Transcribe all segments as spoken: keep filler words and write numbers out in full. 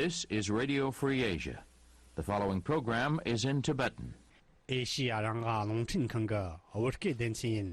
This is Radio Free Asia. The following program is in Tibetan. ཨེ་ཤི་ཡ་རང་དབང་རླུང་འཕྲིན་ཁང་གི་བོད་སྐད་སྡེ་ཚན་ཡིན།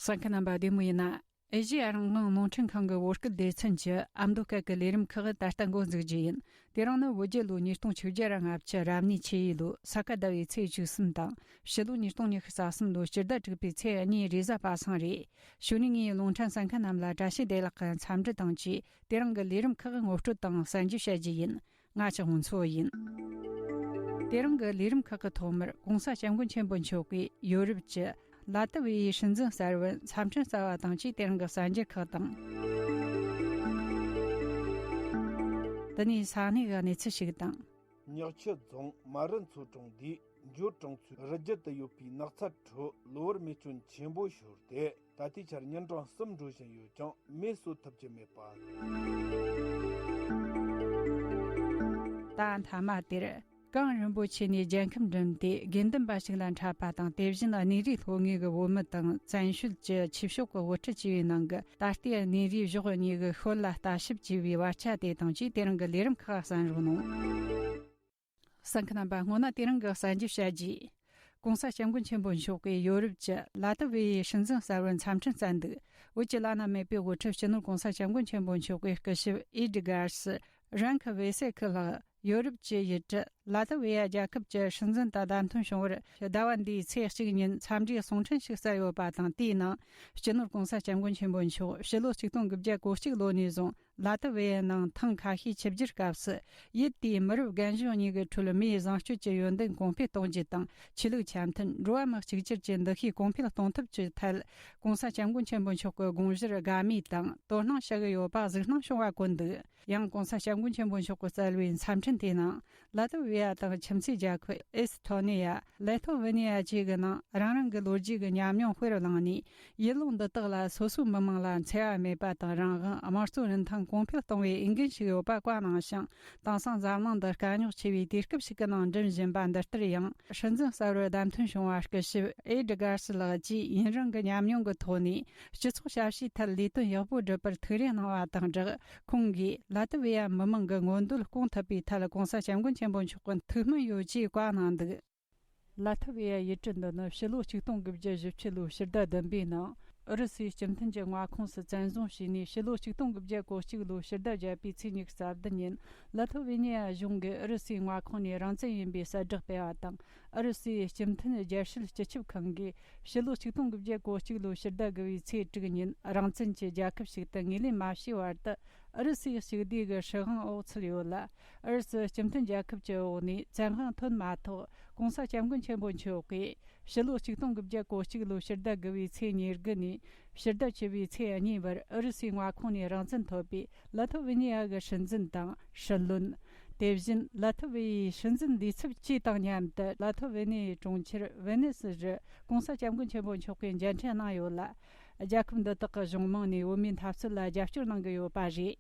གསན་མཁན་རྣམ་པ་བདེ་མོ་ཡིན་ན། ཨེ་ཤི་ཡ་རང་དབང་རླུང་འཕྲིན་ཁང་གི་བོད་སྐད་སྡེ་ཚན་གྱི་ཨ་མདོ་སྐད་ཀྱི་ལས་རིམ་ཁག་ད་ལྟ་འགོ་འཛུགས་རྒྱུ་ཡིན། དེ་རིང་ནི་བོད་རྒྱལ་ལོ་ཉིས་སྟོང་ཆིག་བརྒྱ་ར་ལྔ་བཅུ་རབ་གནས་ཆུ་ཡོས་ལོའི་ས་ག་ཟླ་བའི་ཚེས་བཅུ་གསུམ་དང་། ཕྱི་ལོ་ཉིས་སྟོང་ཉི་ཤུ་རྩ་གསུམ་ལོའི་སྤྱི་ཟླ་དྲུག་པའི་ཚེས་གཉིས་རེས་གཟའ་པ་སངས་རེད། གཞུག་ནས་ངས་རླུང་འཕྲིན་གསན་མཁན་རྣམས་ལ་བཀྲ་ཤིས་བདེ་ལེགས་ཀྱི་འཚམས་འདྲི་དང་བཅས། དེ་རིང་གི་ལས་རིམ་ཁག་ངོ་སྤྲོད་དང་གསན་རྒྱུ་བྱ་རྒྱུ་ཡིན། ང་ཅག་ཧུང་ཚོ་ཡིན། དེ་རིང་གི་ལས་རིམ་ཁག་གི་ཐོག་མར་༸གོང་ས་༸སྐྱབས་མགོན་ཆེན་པོ་མཆོག་གིས་ཡོ་རོབ་ཀྱི་ལ་ཏི་ཝེ་ཡའི་སྲིད་འཛིན་གསར་བར་འཚམས་འཕྲིན་བསྩལ་བ་དང་བཅས། དེ་རིང་གི་གསར་འགྱུར་ཁག་དང་། དེ་ནས་ས་གནས་ཀྱི་གནས་ཚུལ་ཞིག་དང་། ཉག་ཆུ་རྫོང་མ་རི་མཚོ་གྲོང་སྡེའི་འབྱོར་གྲོང་ཚོའི་རི་རྒྱུད་དུ་ཡོད་པའི་ནགས་ཚལ་ཁྲོད་གློ་བུར་མེ་སྐྱོན་ཆེན་པོ་ཤོར་ཏེ། ད་ལྟའི་ཆར་ཉིན་གྲངས་གསུམ་འགྲོ་བཞིན་ཡོད་ཀྱང་མེ་གསོད་ཐུབ་ཀྱི་མེད་པ། ད་མཐའ་མ་དེར། གངས་རིན་པོ་ཆེ་ནས་རྒྱལ་ཁམས་འགྲིམས་ཏེ་དགེ་འདུན་པ་ཞིག་ལ་འཕྲད་པ་དང་། དེ་བཞིན་གནས་རིའི་ལྷོ་ངོས་ཀྱི་བོད་མི་དང་བཙན་བྱོལ་གྱི་ཆོས་ཕྱོགས་ཀྱི་དབུ་ཁྲིད་བཅས་པའི་ནང་གི་ད་ལྟའི་གནས་རིའི་གཞོགས་གཉིས་ཀྱི་ཤུལ་ལ་ལྟ་ཞིབ་བྱས་པའི་བར་ཆ་དེ་དང་བཅས། དེ་རིང་གི་ལས་རིམ་ཁག་གསན་རོགས་གནང་། གསན་མཁན་རྣམ་པ། སྔོན་ན་དེ་རིང་གི་གསར་འགྱུར་བཤད་རྒྱུ། ༸གོང་ས་༸སྐྱབས་མགོན་ཆེན་པོ་མཆོག་གིས་ཡོ་རོབ་ཀྱི་ལ་ཏི་ཝེ་ཡའི་སྲིད་འཛིན་གསར་བར་འཚམས་འཕྲིན་བསྩལ་འདུག། བོད་ཀྱི་བླ་ན་མེད་པའི་དབུ་ཁྲིད་སྤྱི་ནོར་༸གོང་ས་༸སྐྱབས་མགོན་ཆེན་པོ་མཆོག་གི་སྐུ་ཞབས་ཨེ་ཌི་གཱར་སི་རན་ཁི་ཝེ་སེ་ཁི་ལགས་ཡོ་རོབ་ཀྱི་ཡུལ་གྲུ་ལ་ཏི་ཝེ་ཡ་རྒྱལ་ཁབ་ཀྱི་སྲིད་འཛིན་དང་བདམས་ཐོན་བྱུང་བར། ཟླ་བ་འདིའི་ཚེས་གཅིག་ཉིན་འཚམས་འདྲིའི་གསུང་འཕྲིན་ཞིག་བསྩལ་ཡོད་པ་དང་། དེའི་ནང་སྤྱི་ནོར་༸གོང་ས་༸སྐྱབས་མགོན་ཆེན་པོ་མཆོག་ཕྱི་ལོ་ཆིག་སྟོང་དགུ་བརྒྱ་གོ་གཅིག་ལོ་ནས་བཟུང་། ལ་ཏི་ཝེ་ཡའི་ནང་ཐེངས་ཁ་ཤས་ཆིབས་བསྒྱུར་སྐབས་སུ། ཡུལ་དེའི་མི་རབས་རྒན་གཞོན་གཉིས་ཀྱི་ཁྲོད་མིའི་བཟང་སྤྱོད་ཀྱི་ཡོན་ཏན་གོང་འཕེལ་གཏོང་རྒྱུ་དང་། ཆོས་ལུགས་འཆམ་མཐུན། འགྲོ་བ་མི་གཅིག་གྱུར་གྱི་འདུ་ཤེས་གོང་འཕེལ་གཏོང་ཐབས་ཀྱི་ཐད། ༸གོང་ས་༸སྐྱབས་མགོན་ཆེན་པོ་མཆོག་གི་དགོངས་གཞིར་དགའ་མོས་དང་དོ་སྣང་བྱ་གི་ཡོད་པ་གཟིགས་སྣང་བྱུང་བ་བཀོད་འདུག། ཡང་༸གོང་ས་༸སྐྱབས་མགོན་ཆེན་པོ་མཆོག་གིས་བསྩལ་བའི་འཚམས་འཕྲིན་དེའི་ནང་། ལ་ཏི་ཝེ་ཡ་དང་ཁྱིམ་མཚེས་རྒྱལ་ཁབ་ཨེ་སི་ཐོ་ནི་ཡ། ལེ་ཐོ་ཝེ་ནི་ཡ་བཅས་ཀྱི་ནང་རང་རང་གི་ལོ་རྒྱུས་ཀྱི་ཉམས་མྱོང་དཔེར་བླངས་ནས། ཡུལ་ལུང་འདི་དག་ལ་སོ་སོའི་མི་དམངས་ལ་འཚེ་བ་མེད་པ་དང་། རང་དབང་། དམངས་གཙོའི་རིན་ཐང་གོང་འཕེལ་གཏོང་བའི་འོས་འགན་ཞིག་ཡོད་པ་བཀའ་གནང་ཞིང་། དེང་སང་འཛམ་གླིང་འདི་དཀའ་རྙོག་ཆེ་བའི་དུས་སྐབས་ཤིག་གི་ནང་འགྲིམ་བཞིན་པ་འདི་ལྟར། ཡང་སྲིད་འཛིན་གསར་བར་བདམས་ཐོན་བྱུང་བ་སྐུ་ཞབས་ཨེ་ཌི་གཱར་སི་ལགས་ཀྱིས་ཡུན་རིང་གི་ཉམས་མྱོང་གི་ཐོག་ནས། སྤྱི་ཚོགས་ཞབས་ཞུའི་ཐད་ལས་དོན་ཡག་པོ་སྒྲུབ་པར་ཐུགས་རེ་གནང་བ་དང་སྦྲགས། ཁོང་གིས་ལ་ཏི་ཝེ་ཡ་མི་དམངས་ཀྱི་མངོན་འདོད་སྐོང་ཐུབ་པའི་ཐད་༸གོང་ས་༸སྐྱབས་མགོན་ཆེན་པོ་མཆོག་གི་ཐུགས་སྨོན་ཡོད་ཅེས་བཀའ་གནང་འདུག། ལ་ཐི་ཝེ་ཡ་ཡུལ་གྲུ་འདི་ནི་ཕྱི་ལོ་ཆིག་སྟོང་དགུ་བརྒྱ་བཞི་བཅུ་ལོའི་ཕྱི་ཟླ་བདུན་པའི་ནང་ཨུ་རུ་སུའི་སྤྱི་མཐུན་གྱི་མངའ་ཁོངས་སུ་བཙན་བཟུང་བྱས་ནས། ཕྱི་ལོ་ཆིག་སྟོང་དགུ་བརྒྱ་གོ་གཅིག་ལོའི་ཕྱི་ཟླ་བརྒྱད་པའི་ཚེས་ཉི་ཤུ་རྩ་བདུན་ཉིན་ལ་ཐི་ཝེ་ནི་ཡ་གཞུང་གིས་ཨུ་རུ་སུའི་མངའ་ཁོངས་ནས་རང་བཙན་ཡིན་པའི་གསལ་བསྒྲགས་སྤེལ་བ་དང་། ཨུ་རུ་སུའི་སྤྱི་མཐུན་རྒྱལ་སྲིད་སྤྱི་ཁྱབ་ཁང་གིས་ཕྱི་ལོ་ཆིག་སྟོང་དགུ་བརྒྱ་གོ་གཅིག་ལོའི་ཕྱི་ཟླ་དགུ་པའི་ཚེས་དྲུག་ཉིན་རང་བཙན་གྱི་རྒྱལ་ཁབ་ཞིག་ཏུ་ངོས་ལེན་མ་བྱས་བར་དུ། ཨུ་རུ་སུའི་གཅིག་བསྡུས་ཀྱི་སྲིད་དབང་འོག་ཚུད་ཡོད་ལ། ཨུ་རུ་སུ་སྤྱི་མཐུན་རྒྱལ་ཁབ་ཀྱི་འོག་ནས་བཙན་དབང་ཐོན་མ་ཐག་༸གོང་ས་༸སྐྱབས་མགོན་ཆེན་པོ་མཆོག་གིས་ཕྱི་ལོ་ཆིག་སྟོང་དགུ་བརྒྱ་གོ་གཅིག་ལོའི་ཕྱི་ཟླ་དགུ་པའི་ཚེས་ཉེར་དགུ་ནས་ཕྱི་ཟླ་བཅུ་པའི་ཚེས་གཉིས་བར་ཨུ་རུ་སུའི་མངའ་ཁོངས་ནས་རང་བཙན་ཐོབ་པའི་ལ་ཐི་ཝེ་ནི་ཡ་གི་སྲིད་འཛིན་དང་སྲིད་བློན། དེ་བཞིན་ལ་ཐི་ཝེ་ཡའི་སྲིད་འཛིན་འདས་ཚབ་བཅས་དང་མཉམ་དུ་ལ་ཐི་ཝེ་ནི་ཡའི་གྲོང་ཁྱེར་ཝེ་ནེ་སི་རུ་༸གོང་ས་༸སྐྱབས་མགོན་ཆེན་པོ་མཆོག་གིས་མཇལ་འཕྲད་གནང་ཡོད་ལ། རྒྱལ་ཁབ་འདི་དག་གི་གཞུང་མང་ནས་བོད་མིའི་འཐབ་རྩོད་ལ་རྒྱབ་སྐྱོར་གནང་གི་ཡོད་པ་རེད།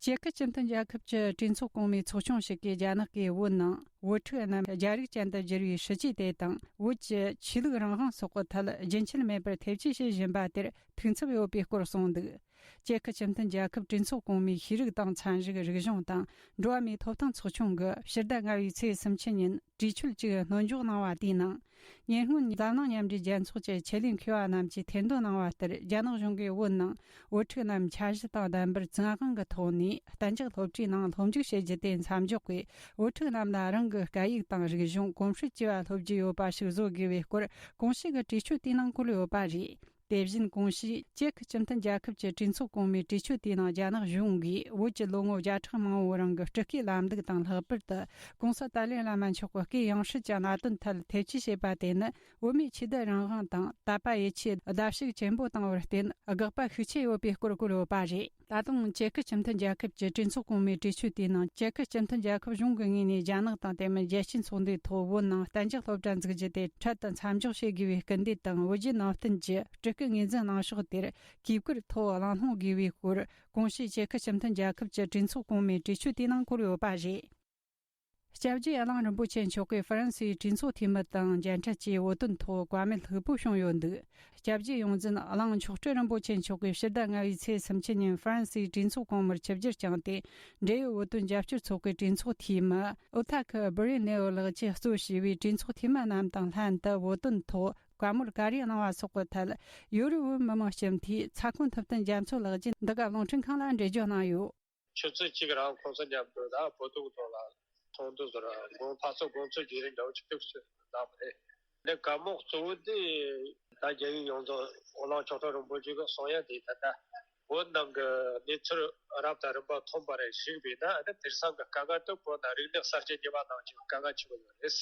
ཅེ་ཁི་སྤྱི་མཐུན་རྒྱལ་ཁབ་ཀྱི་གྲོས་ཚོགས་གོང་མའི་ཚོགས་ཆུང་ཞིག་གིས་རྒྱ་ནག་གིས་བོད་ནང་བོད་ཕྲུག་རྣམས་རྒྱ་རིགས་ཅན་དུ་བསྒྱུར་བའི་སྲིད་ཇུས་དེ་དང་། བོད་ཀྱི་ཆོས་ལུགས་རང་དབང་སོགས་ཀྱི་ཐད་རྒྱུན་ཆད་མེད་པར་ཐེ་བྱུས་བྱེད་བཞིན་པ་དེར་ཐུགས་འཚབ་ཡོད་པའི་སྐོར་གསུངས་འདུག། ཅེ་ཁི་སྤྱི་མཐུན་རྒྱལ་ཁབ་གྲོས་ཚོགས་གོང་མའི་ཤེས་རིག་དང་ཚན་རིག་རིག་གཞུང་དང་འགྲོ་བ་མིའི་ཐོབ་ཐང་ཚོགས་ཆུང་གིས་ཕྱི་ཟླ་ལྔ་པའི་ཚེས་སུམ་ཅུ་ཉིན་གྲོས་ཆོད་ཅིག་སྣོན་འཇོག་གནང་བ་དེའི་ནང་། ཉེ་སྔོན་འཛམ་གླིང་མཉམ་འབྲེལ་རྒྱལ་ཚོགས་ཀྱི་ཆེད་ལས་མཁས་པ་རྣམས་ཀྱིས་ཐེར་འདོན་གནང་བ་ལྟར། རྒྱ་ནག་གཞུང་གིས་བོད་ནང་བོད་ཕྲུག་རྣམས་འཆར་གཞི་དང་ལྡན་པར་བཙན་དབང་གི་ཐོག་ནས་གཏན་འཇགས་སློབ་གྲྭའི་ནང་སློབ་འཇུག་བྱེད་རྒྱུ་དེ་མཚམས་འཇོག་གིས། བོད་ཕྲུག་རྣམས་ལ་རང་གི་སྐད་ཡིག་དང་རིག་གཞུང་གོམས་སྲོལ་བཅས་པ་སློབ་རྒྱུ་ཡོད་པ་ཞིག་བཟོ་དགོས་པའི་སྐོར་གོང་ཞུས་ཀྱི་གྲོས་ཆོད་དེའི་ནང་བཀོད་ཡོད་པ་རེད། དེ་བཞིན་གོང་ཞུས་ཅེ་ཁི་སྤྱི་མཐུན་རྒྱལ་ཁབ་ཀྱི་གྲོས་ཚོགས་གོང་མའི་གྲོས་ཆོད་དེའི་ནང་རྒྱ་ནག་གཞུང་གིས་བོད་ཀྱི་ལོ་ངོ་བརྒྱ་ཕྲག་མང་པོའི་རིང་གི་སྤྲུལ་སྐུའི་ལམ་ལུགས་དང་། ལྷག་པར་དུ་༸གོང་ས་ཏཱ་ལའི་བླ་མ་མཆོག་གི་སྐུའི་ཡང་སྲིད་ཀྱི་གནད་དོན་ཐད་ཐེ་བྱུས་བྱས་པ་དེ་ནི། བོད་མིའི་ཆོས་དད་རང་དབང་དང་དད་པ་ཡིད་ཆེས་བརྡབ་གསིག་ཆེན་པོ་བཏང་བར་བརྟེན། དགག་པ་ཤུགས་ཆེ་ཡོད་པའི་སྐོར་བཀོད་ཡོད་པ་རེད། ད་དུང་ཅེ་ཁི་སྤྱི་མཐུན་རྒྱལ་ཁབ་ཀྱི་གྲོས་ཚོགས་གོང་མའི་གྲོས་ཆོད་དེའི་ནང་། ཅེ་ཁི་སྤྱི་མཐུན་རྒྱལ་ཁབ་གཞུང་གི་ངོས་ནས་རྒྱ་ནག་དང་དེ་མིན་རྒྱལ་སྤྱིའི་ཚོགས་འདུའི་ཐོག་བོད་ནང་གཏན་འཇགས་སློབ་གྲྭ་འཛུགས་རྒྱུ་དེ་འཕྲལ་དུ་མཚམས་འཇོག་བྱེད་དགོས་པའི་སྐུལ་འདེད་དང་། བོད་བརྒྱུད་ནང་བསྟན་གྱི་སྤྲུལ་སྐུ་ངོས་འཛིན་གནང་ཕྱོགས་དེར་གུས་བཀུར་ཐོག་གླེང་སློང་དགོས་པའི་སྐོར་གོང་ཞུས་ཅེ་ཁི་སྤྱི་མཐུན་རྒྱལ་ཁབ་ཀྱི་གྲོས་ཚོགས་གོང་མའི་གྲོས་ཆོད་དེའི་ནང་བཀོད་ཡོད་པ་རེད། སྐྱབས་རྗེ་གླིང་རིན་པོ་ཆེ་མཆོག་གིས་ཧྥ་རན་སིའི་གྲོས་ཚོགས་འཐུས་མི་དང་མཇལ་འཕྲད་ཀྱིས་བོད་དོན་ཐོག་བཀའ་མོལ་ལྷུག་པོ་བྱུང་ཡོད་འདུག་སྐྱབས་རྗེ་ཡོངས་འཛིན་གླིང་མཆོག་སྤྲུལ་རིན་པོ་ཆེ་མཆོག་གིས་ཕྱི་ཟླ་ལྔ་པའི་ཚེས་སུམ་ཅུ་ཉིན་ཧྥ་རན་སིའི་གྲོས་ཚོགས་གོང་མར་ཆིབས་བསྒྱུར་བསྐྱངས་ཏེ། འབྲེལ་ཡོད་བོད་དོན་རྒྱབ་སྐྱོར་ཚོགས་པའི་གྲོས་ཚོགས་འཐུས་མི་ཨོ་ཐ་ཁི་སྦི་རི་ནེ་ཝི་ལགས་ཀྱིས་གཙོ་བྱས་པའི་གྲོས་ཚོགས་འཐུས་མི་རྣམས་དང་ལྷན་དུ་བོད་དོན་ཐོག་བཀའ་མོལ་ག་རེ་གནང་བ་སོགས་ཀྱི་ཐད། ཡོ་རོབ་བོད་མི་མང་སྤྱི་འཐུས་ཚ་ཁོ་ཐུབ་བསྟན་རྒྱ་མཚོ་ལགས་ཀྱིས་འདི་ག་རླུང་འཕྲིན་ཁང་ལ་འགྲེལ་བརྗོད་གནང་ཡོད། ཆུ་ཚོད་གཅིག་རང་ཁོང་ཚོ་མཉམ་དུ་ད་བོད་དོན་ཐོག་ལ་ཚོགས་འདུ་ཟེར་དགོངས་འཐབ་རྩོད་དགོངས་ཚུལ་བརྗེ་རེས་འདྲ་བོ་ཅིག་ཐུགས་སུ་བདམས་པ་རེད། འདི་བཀའ་མོལ་གཙོ་བོ་དེ་ད་རྒྱལ་ཡོངས་རྒྱལ་ཡོངས་རྫོགས་དབུ་བླངས་ཆོག་ཁྲག་རིན་པོ་ཆེ་གི་གསུང་ཡ་དེ་ད་ལྟ་བོད་ནང་གི་གནས་ཚུལ་རབ་དང་རིམ་པ་མཐོང་བ་རེ་ཞིག་བས་ན། ཨ་ནི་དེང་སང་གི་དཀའ་ངལ་དེ་བོད་ནང་རིག་གནས་གསར་བརྗེ་བྱས་པ་ནང་བཞིན་དཀའ་ངལ་ཆེ་བོ་ཡོད་རེད།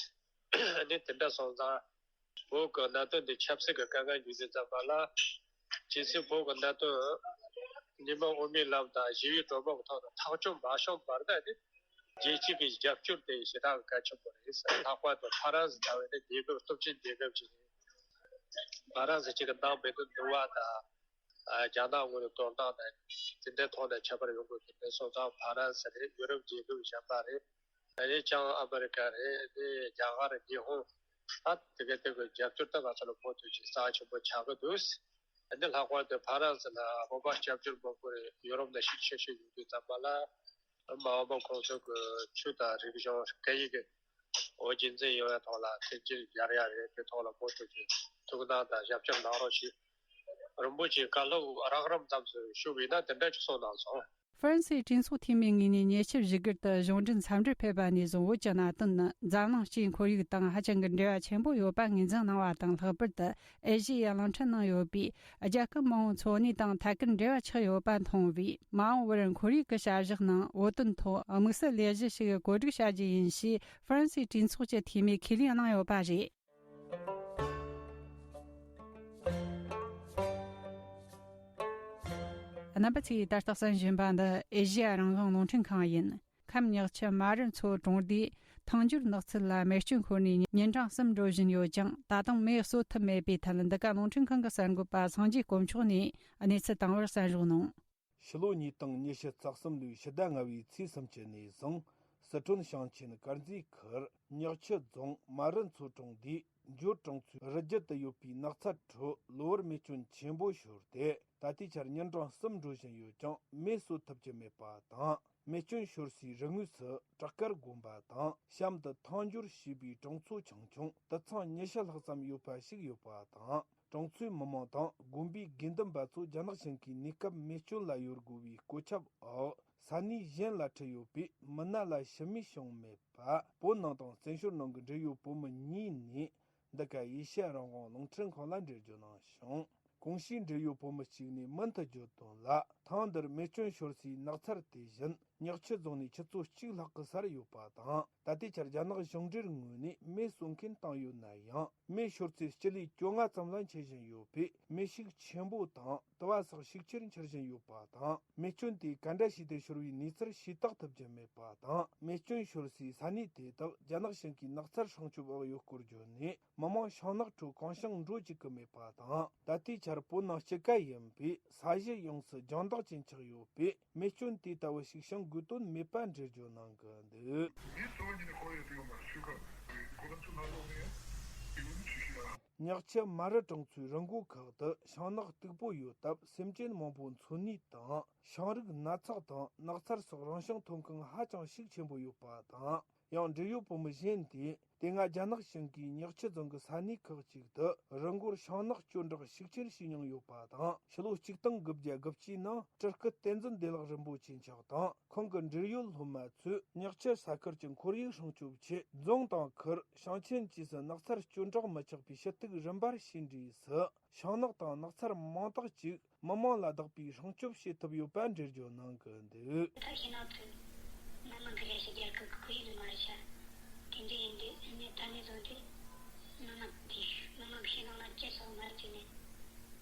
ཨ་ནི་དེ་འདྲ་སོང་ཙང་། བོད་ཀྱི་གནད་དོན་འདི་ཆབ་སྲིད་ཀྱི་དཀའ་ངལ་འགྱུར་དུས་ཙམ་པ་ལ། ཇི་སྲིད་བོད་ཀྱི་གནད་དོན་ཉི་མ་དབུ་མའི་ལམ་དང་ཞི་བའི་གྲོས་མོལ་གྱི་ཐོག་ཏུ་ཐག་གཅོད་མ་བྱུང་བར་ན་ནི། རྒྱལ་སྤྱི་གི་རྒྱབ་སྐྱོར་དེ་ཞེ་དྲག་གི་གལ་ཆེན་པོ་རེད། ལྷག་པར་དུ་ཧྥ་རན་སི་ལྟ་བུའི་ནི་རྒྱལ་ཁབ་སྟོབས་ཆེན་རྒྱལ་ཁབ་ཅིག་རེད། ཧྥ་རན་སི་གཅིག་གི་ནང་མི་དོན་འདུལ་བ་དང་། ཨ། རྒྱ་ནག་ངོས་ནས་དོ་སྣང་དང་། དེ་འདྲའི་ཐོག་ནས་ཁྱད་པར་ཡོང་དགོས་ཀྱི་མེད། སོང་ཙང་ཧྥ་རན་སི་རེད། ཡུ་རོབ་རྒྱལ་ཁབ་གཞན་པ་རེད། ཨ་ནི་བྱང་ཨ་མི་རི་ཀ་རེད། ཨ་ནི་རྒྱ་གར། ཉི་ཧོང་། ད་དེ་ག་དེ་གི་རྒྱབ་སྐྱོར་ད་ང་ཚོ་ལ་མུ་མཐུད་ཅིག་རྩ་ཆེན་པོ་ཆགས་ཀྱི་འདུག་ཨ་ནི་ལྷག་པར་དུ་ཧྥ་རན་སི་ལ་བོད་པ་སྐྱབས་བཅོལ་མང་པོ་རེད། ཡུ་རོབ་ནས་ཤུགས་ཆེ་ཤོས་ཡོང་དུས་ཙམ་པ་ལ། མ་འོངས་པ་ཁོང་ཚོ་གི་ཆོས་དང་རིག་གཞུང་སྐད་ཡིག་གི་འོ་རྒྱུན་འཛིན་ཡོང་བའི་ཐོག་ལ་མཐུན་རྐྱེན་སྦྱར་ཡ་རེད། དེ་ཐོག་ལ་མུ་མཐུད་ཀྱི་ཐུགས་སྣང་དང་ཞབས་ཞུ་གནང་རོགས་ཞུ། རིན་པོ་ཆེའི་བཀའ་སློབ་རགས་རིམ་ཙམ་ཞུ་བས་ན་དེ་འདྲ་ཅིག་གསུངས་གནང་སོང་། ཧྥ་རན་སིའི་གྲོས་ཚོགས་འཐུས་མི་ངོས་ནས་ཉེ་ཆར་བཞུགས་སྒར་དུ་གཞུང་འབྲེལ་འཚམས་འདྲིར་ཕེབས་པ་ནས་བཟུང་བོད་ཀྱི་གནད་དོན་ནི་འཛམ་གླིང་སྤྱིའི་ཁོར་ཡུག་དང་ཧ་ཅང་གི་འབྲེལ་བ་ཆེན་པོ་ཡོད་པ་ངོས་འཛིན་གནང་བ་དང་། ལྷག་པར་དུ་ཨེ་ཤེ་ཡའི་གླིང་ཕྲན་ནང་ཡོད་པའི་རྒྱལ་ཁབ་མང་བོའི་འཚོ་གནས་དང་ཐད་ཀར་འབྲེལ་བ་ཆགས་ཡོད་པ་མཐོང་བས། མ་འོངས་པར་ཁོར་ཡུག་གི་བྱ་གཞག་ནང་བོད་དོན་ཐོག་དམིགས་བསལ་ལས་གཞི་ཞིག་བཀོད་སྒྲིག་བྱ་རྒྱུ་ཡིན་ཞེས་ཧྥ་རན་སིའི་གྲོས་ཚོགས་ཀྱི་འཐུས་མིས་ཁས་ལེན་གནང་ཡོད་པ་རེད། རྣམ་པ་ཚོས་ད་ལྟ་གསན་བཞིན་པ་འདི་ཨེ་ཤེ་ཡ་རང་དབང་རླུང་འཕྲིན་ཁང་ཡིན། ཁམས་ཉག་ཆུ་མ་རི་མཚོ་གྲོང་སྡེའི་ཐང་འགྱུར་ནགས་ཚལ་ལ་མེ་སྐྱོན་ཤོར་ནས་ཉིན་གྲངས་གསུམ་འགྲོ་བཞིན་ཡོད་ཀྱང་། ད་དུང་མེ་གསོད་ཐུབ་མེད་པའི་ཐད། འདི་ག་རླུང་འཕྲིན་ཁང་གི་གསར་འགོད་པ་སངས་རྒྱས་དཀོན་མཆོག་ནས་གནས་ཚུལ་བཏང་བར་གསན་རོགས་གནང་། ཕྱི་ལོ་ཉིས་སྟོང་ཉི་ཤུ་རྩ་གསུམ་ལོའི་ཕྱི་ཟླ་ལྔ་པའི་ཚེས་སུམ་ཅུ་ནས་བཟུང་། སི་ཁྲོན་ཞིང་ཆེན་དཀར་མཛེས་ཁུལ་ཉག་ཆུ་རྫོང་མ་རི་མཚོ་གྲོང་སྡེའི་འགྱུར་གྲོང་ཚོའི་རི་རྒྱུད་དུ་ཡོད་པའི་ནགས་ཚལ་ཁྲོད་གློ་བུར་མེ་སྐྱོན་ཆེན་པོ་ཤོར་ཏེ། ད་ལྟའི་ཆར་ཉིན་གྲངས་གསུམ་འགྲོ་བཞིན་ཡོད་ཀྱང་མེ་གསོད་ཐུབ་ཀྱི་མེད་པ་དང་། མེ་སྐྱོན་ཤོར་སའི་རི་ངོས་སུ་བྲག་དཀར་དགོན་པ་དང་། གཤམ་དུ་ཐང་འགྱུར་ཞེས་པའི་གྲོང་ཚོ་ཆུང་ཆུང་དུད་ཚང་ཉི་ཤུ་ལྷག་ཙམ་ཡོད་པ་ཞིག་ཡོད་པ་དང་། གྲོང་ཚོའི་མི་མང་དང་དགོན་པའི་དགེ་འདུན་པ་ཚོ་རྒྱ་ནག་ཞིང་གའི་གནས་སྐབས་མེ་སྐྱོན་ལ་ཡོད་དགོས་པའི་གོ་ཁྱབ་འོག་ས་གནས་གཞན་ལ་ཁྲིད་ཡོད་པས། མི་སྣ་ལ་ཤི་རྨས་བྱུང་མེད་པ། བོད་ནང་དང་བཙན་བྱོལ་ནང་གི་འབྲེལ་ཡོད་བོད་མི་གཉིས་ནས་འདི་ག་ཨེ་ཤེ་ཡ་རང་དབང་རླུང་འཕྲིན་ཁང་ལ་འགྲེལ་བརྗོད་གནང་བྱུང་། གོང་ཞུས་འབྲེལ་ཡོད་བོད་མི་གཅིག་ནས་མུ་མཐུད་བརྗོད་དོན་ལ། ཐང་འདིར་མེ་སྐྱོན་ཤོར་སའི་ནགས་ཚལ་དེ་བཞིན་ཉག་ཆུ་རྫོང་ནས་ཆུ་ཚོད་གཅིག་ལྷག་གི་སར་ཡོད་པ་དང་། ད་ལྟའི་ཆར་རྒྱ་ནག་གཞུང་འབྲེལ་ངོས་ནས་མེ་གསོད་མཁན་བཏང་ཡོད་ན་ཡང་། མེ་ཤོར་ཚེ་སྤྱི་ལེ་བཅོ་ལྔ་ཙམ་ལ་མཆེད་བཞིན་ཡོད་པས། མེ་ཤུགས་ཆེན་པོ་དང་དུ་བ་སོགས་ཤུགས་ཆེར་འཕྱུར་བཞིན་ཡོད་པ་དང་། མེ་སྐྱོན་དེ་ག་འདྲ་བྱས་ཏེ་ཤོར་བའི་གནས་ཚུལ་ཤེས་རྟོགས་ཐུབ་ཀྱི་མེད་པ་དང་། མེ་སྐྱོན་ཤོར་སའི་ས་གནས་དེ་དག་རྒྱ་ནག་ཞིང་གའི་ནགས་ཚལ་སྲུང་སྐྱོབ་འོག་ཡོད་སྐོར་བརྗོད་ནས། མི་མང་ཤིང་ནགས་ཁྲོད་གང་བྱུང་འགྲོ་བཅུག་གི་མེད་པ་དང་། ད་ལྟའི་ཆར་བོད་ནང་སྤྱི་ཁ་ཡིན་པས་ས་གཞི་ཡོངས་སུ་ལྗང་མདོག་ཅན་ཆགས་ཡོད་པས། མེ་སྐྱོན་དེ་ལྟ་བུ་ཞིག་བྱུང་དགོས་དོན་མེད་པ་འགྲེལ་བརྗོད་གནང་གི་འདུག། ངས་གསོ་བ་ཉིད་ནས་ཁོར་ཡུག་དེ་ཡོང་བ་ཤུགས་ཁག་རེད། ཁོ་རང་ཚོ་ལ་ལོག་ནས་ཡང་དེ་ཡོང་ནས་ཤི་ཤི་ཡ། ཉག་ཆུ་མ་རི་གྲོང་ཚོའི་རི་མགོ་ཁག་ཏུ་ཤིང་ནགས་སྟུག་པོ་ཡོད་སྟབས། སེམས་ཅན་མང་པོ་འཚོ་གནས་དང་། ཤིང་རིགས་ནགས་ཚགས་དང་ནགས་ཚལ་སོགས་རང་བྱུང་ཐོན་ཁུངས་ཧ་ཅང་ཤུགས་ཆེན་པོ་ཡོད་པ་དང་། ཡང་འབྲེལ་ཡོད་བོད་མི་གཞན་དེས། དེ་སྔ་རྒྱ་ནག་ཞིང་གའི་ཉག་ཆུ་རྫོང་གི་ས་གནས་ཁག་ཅིག་ཏུ་རི་མགོར་ཤིང་ནགས་སྐྱོན་བྲག་ཤུགས་ཆེར་བྱས་མྱོང་ཡོད་པ་དང་། ཕྱི་ལོ་གཅིག་སྟོང་དགུ་བརྒྱ་དགུ་བཅུའི་ནང་སྤྲུལ་སྐུ་བསྟན་འཛིན་བདེ་ལེགས་རིན་པོ་ཆེ་མཆོག་དང་ཁོང་གི་འབྲེལ་ཡོད་སློབ་མ་ཚོས་ཉག་ཆུ་ས་ཁུལ་གྱི་ཁོར་ཡུག་སྲུང་སྐྱོབ་ཆེད། རྫོང་དང་ཁུལ། ཞིང་ཆེན་བཅས་སུ་ནགས་ཚལ་སྐྱོན་བྲག་མི་ཆགས་པའི་ཞུ་གཏུག་རིམ་པར་ཕྱིན་འབྲས་སུ། ཤིང་ནགས་དང་ནགས་ཚལ་མང་དག་ཅིག་མི་མང་ལ་བདག་པོས་སྲུང་སྐྱོབ་བྱེད་ཐུབ་ཡོད་པ་འགྲེལ་བརྗོད་གནང་གི་འདུག། ད་ཤིང་ནགས་ཚོས་མི་མང་གི་རེ་ཞིག་རྒྱལ་ཁབ་ཀྱི་ཁོར་ཡུག་ནི་མ་རེད་ཤག། དེ་འདྲ་ཡིན་དུས་ཨ་ནི་ད་ནས་བཟུང་སྟེ་མི་མང་གིས་མི་མང་གི་ཤིང་ནགས་ལ་ཅི་སོགས་མ་བརྩིས་ནས་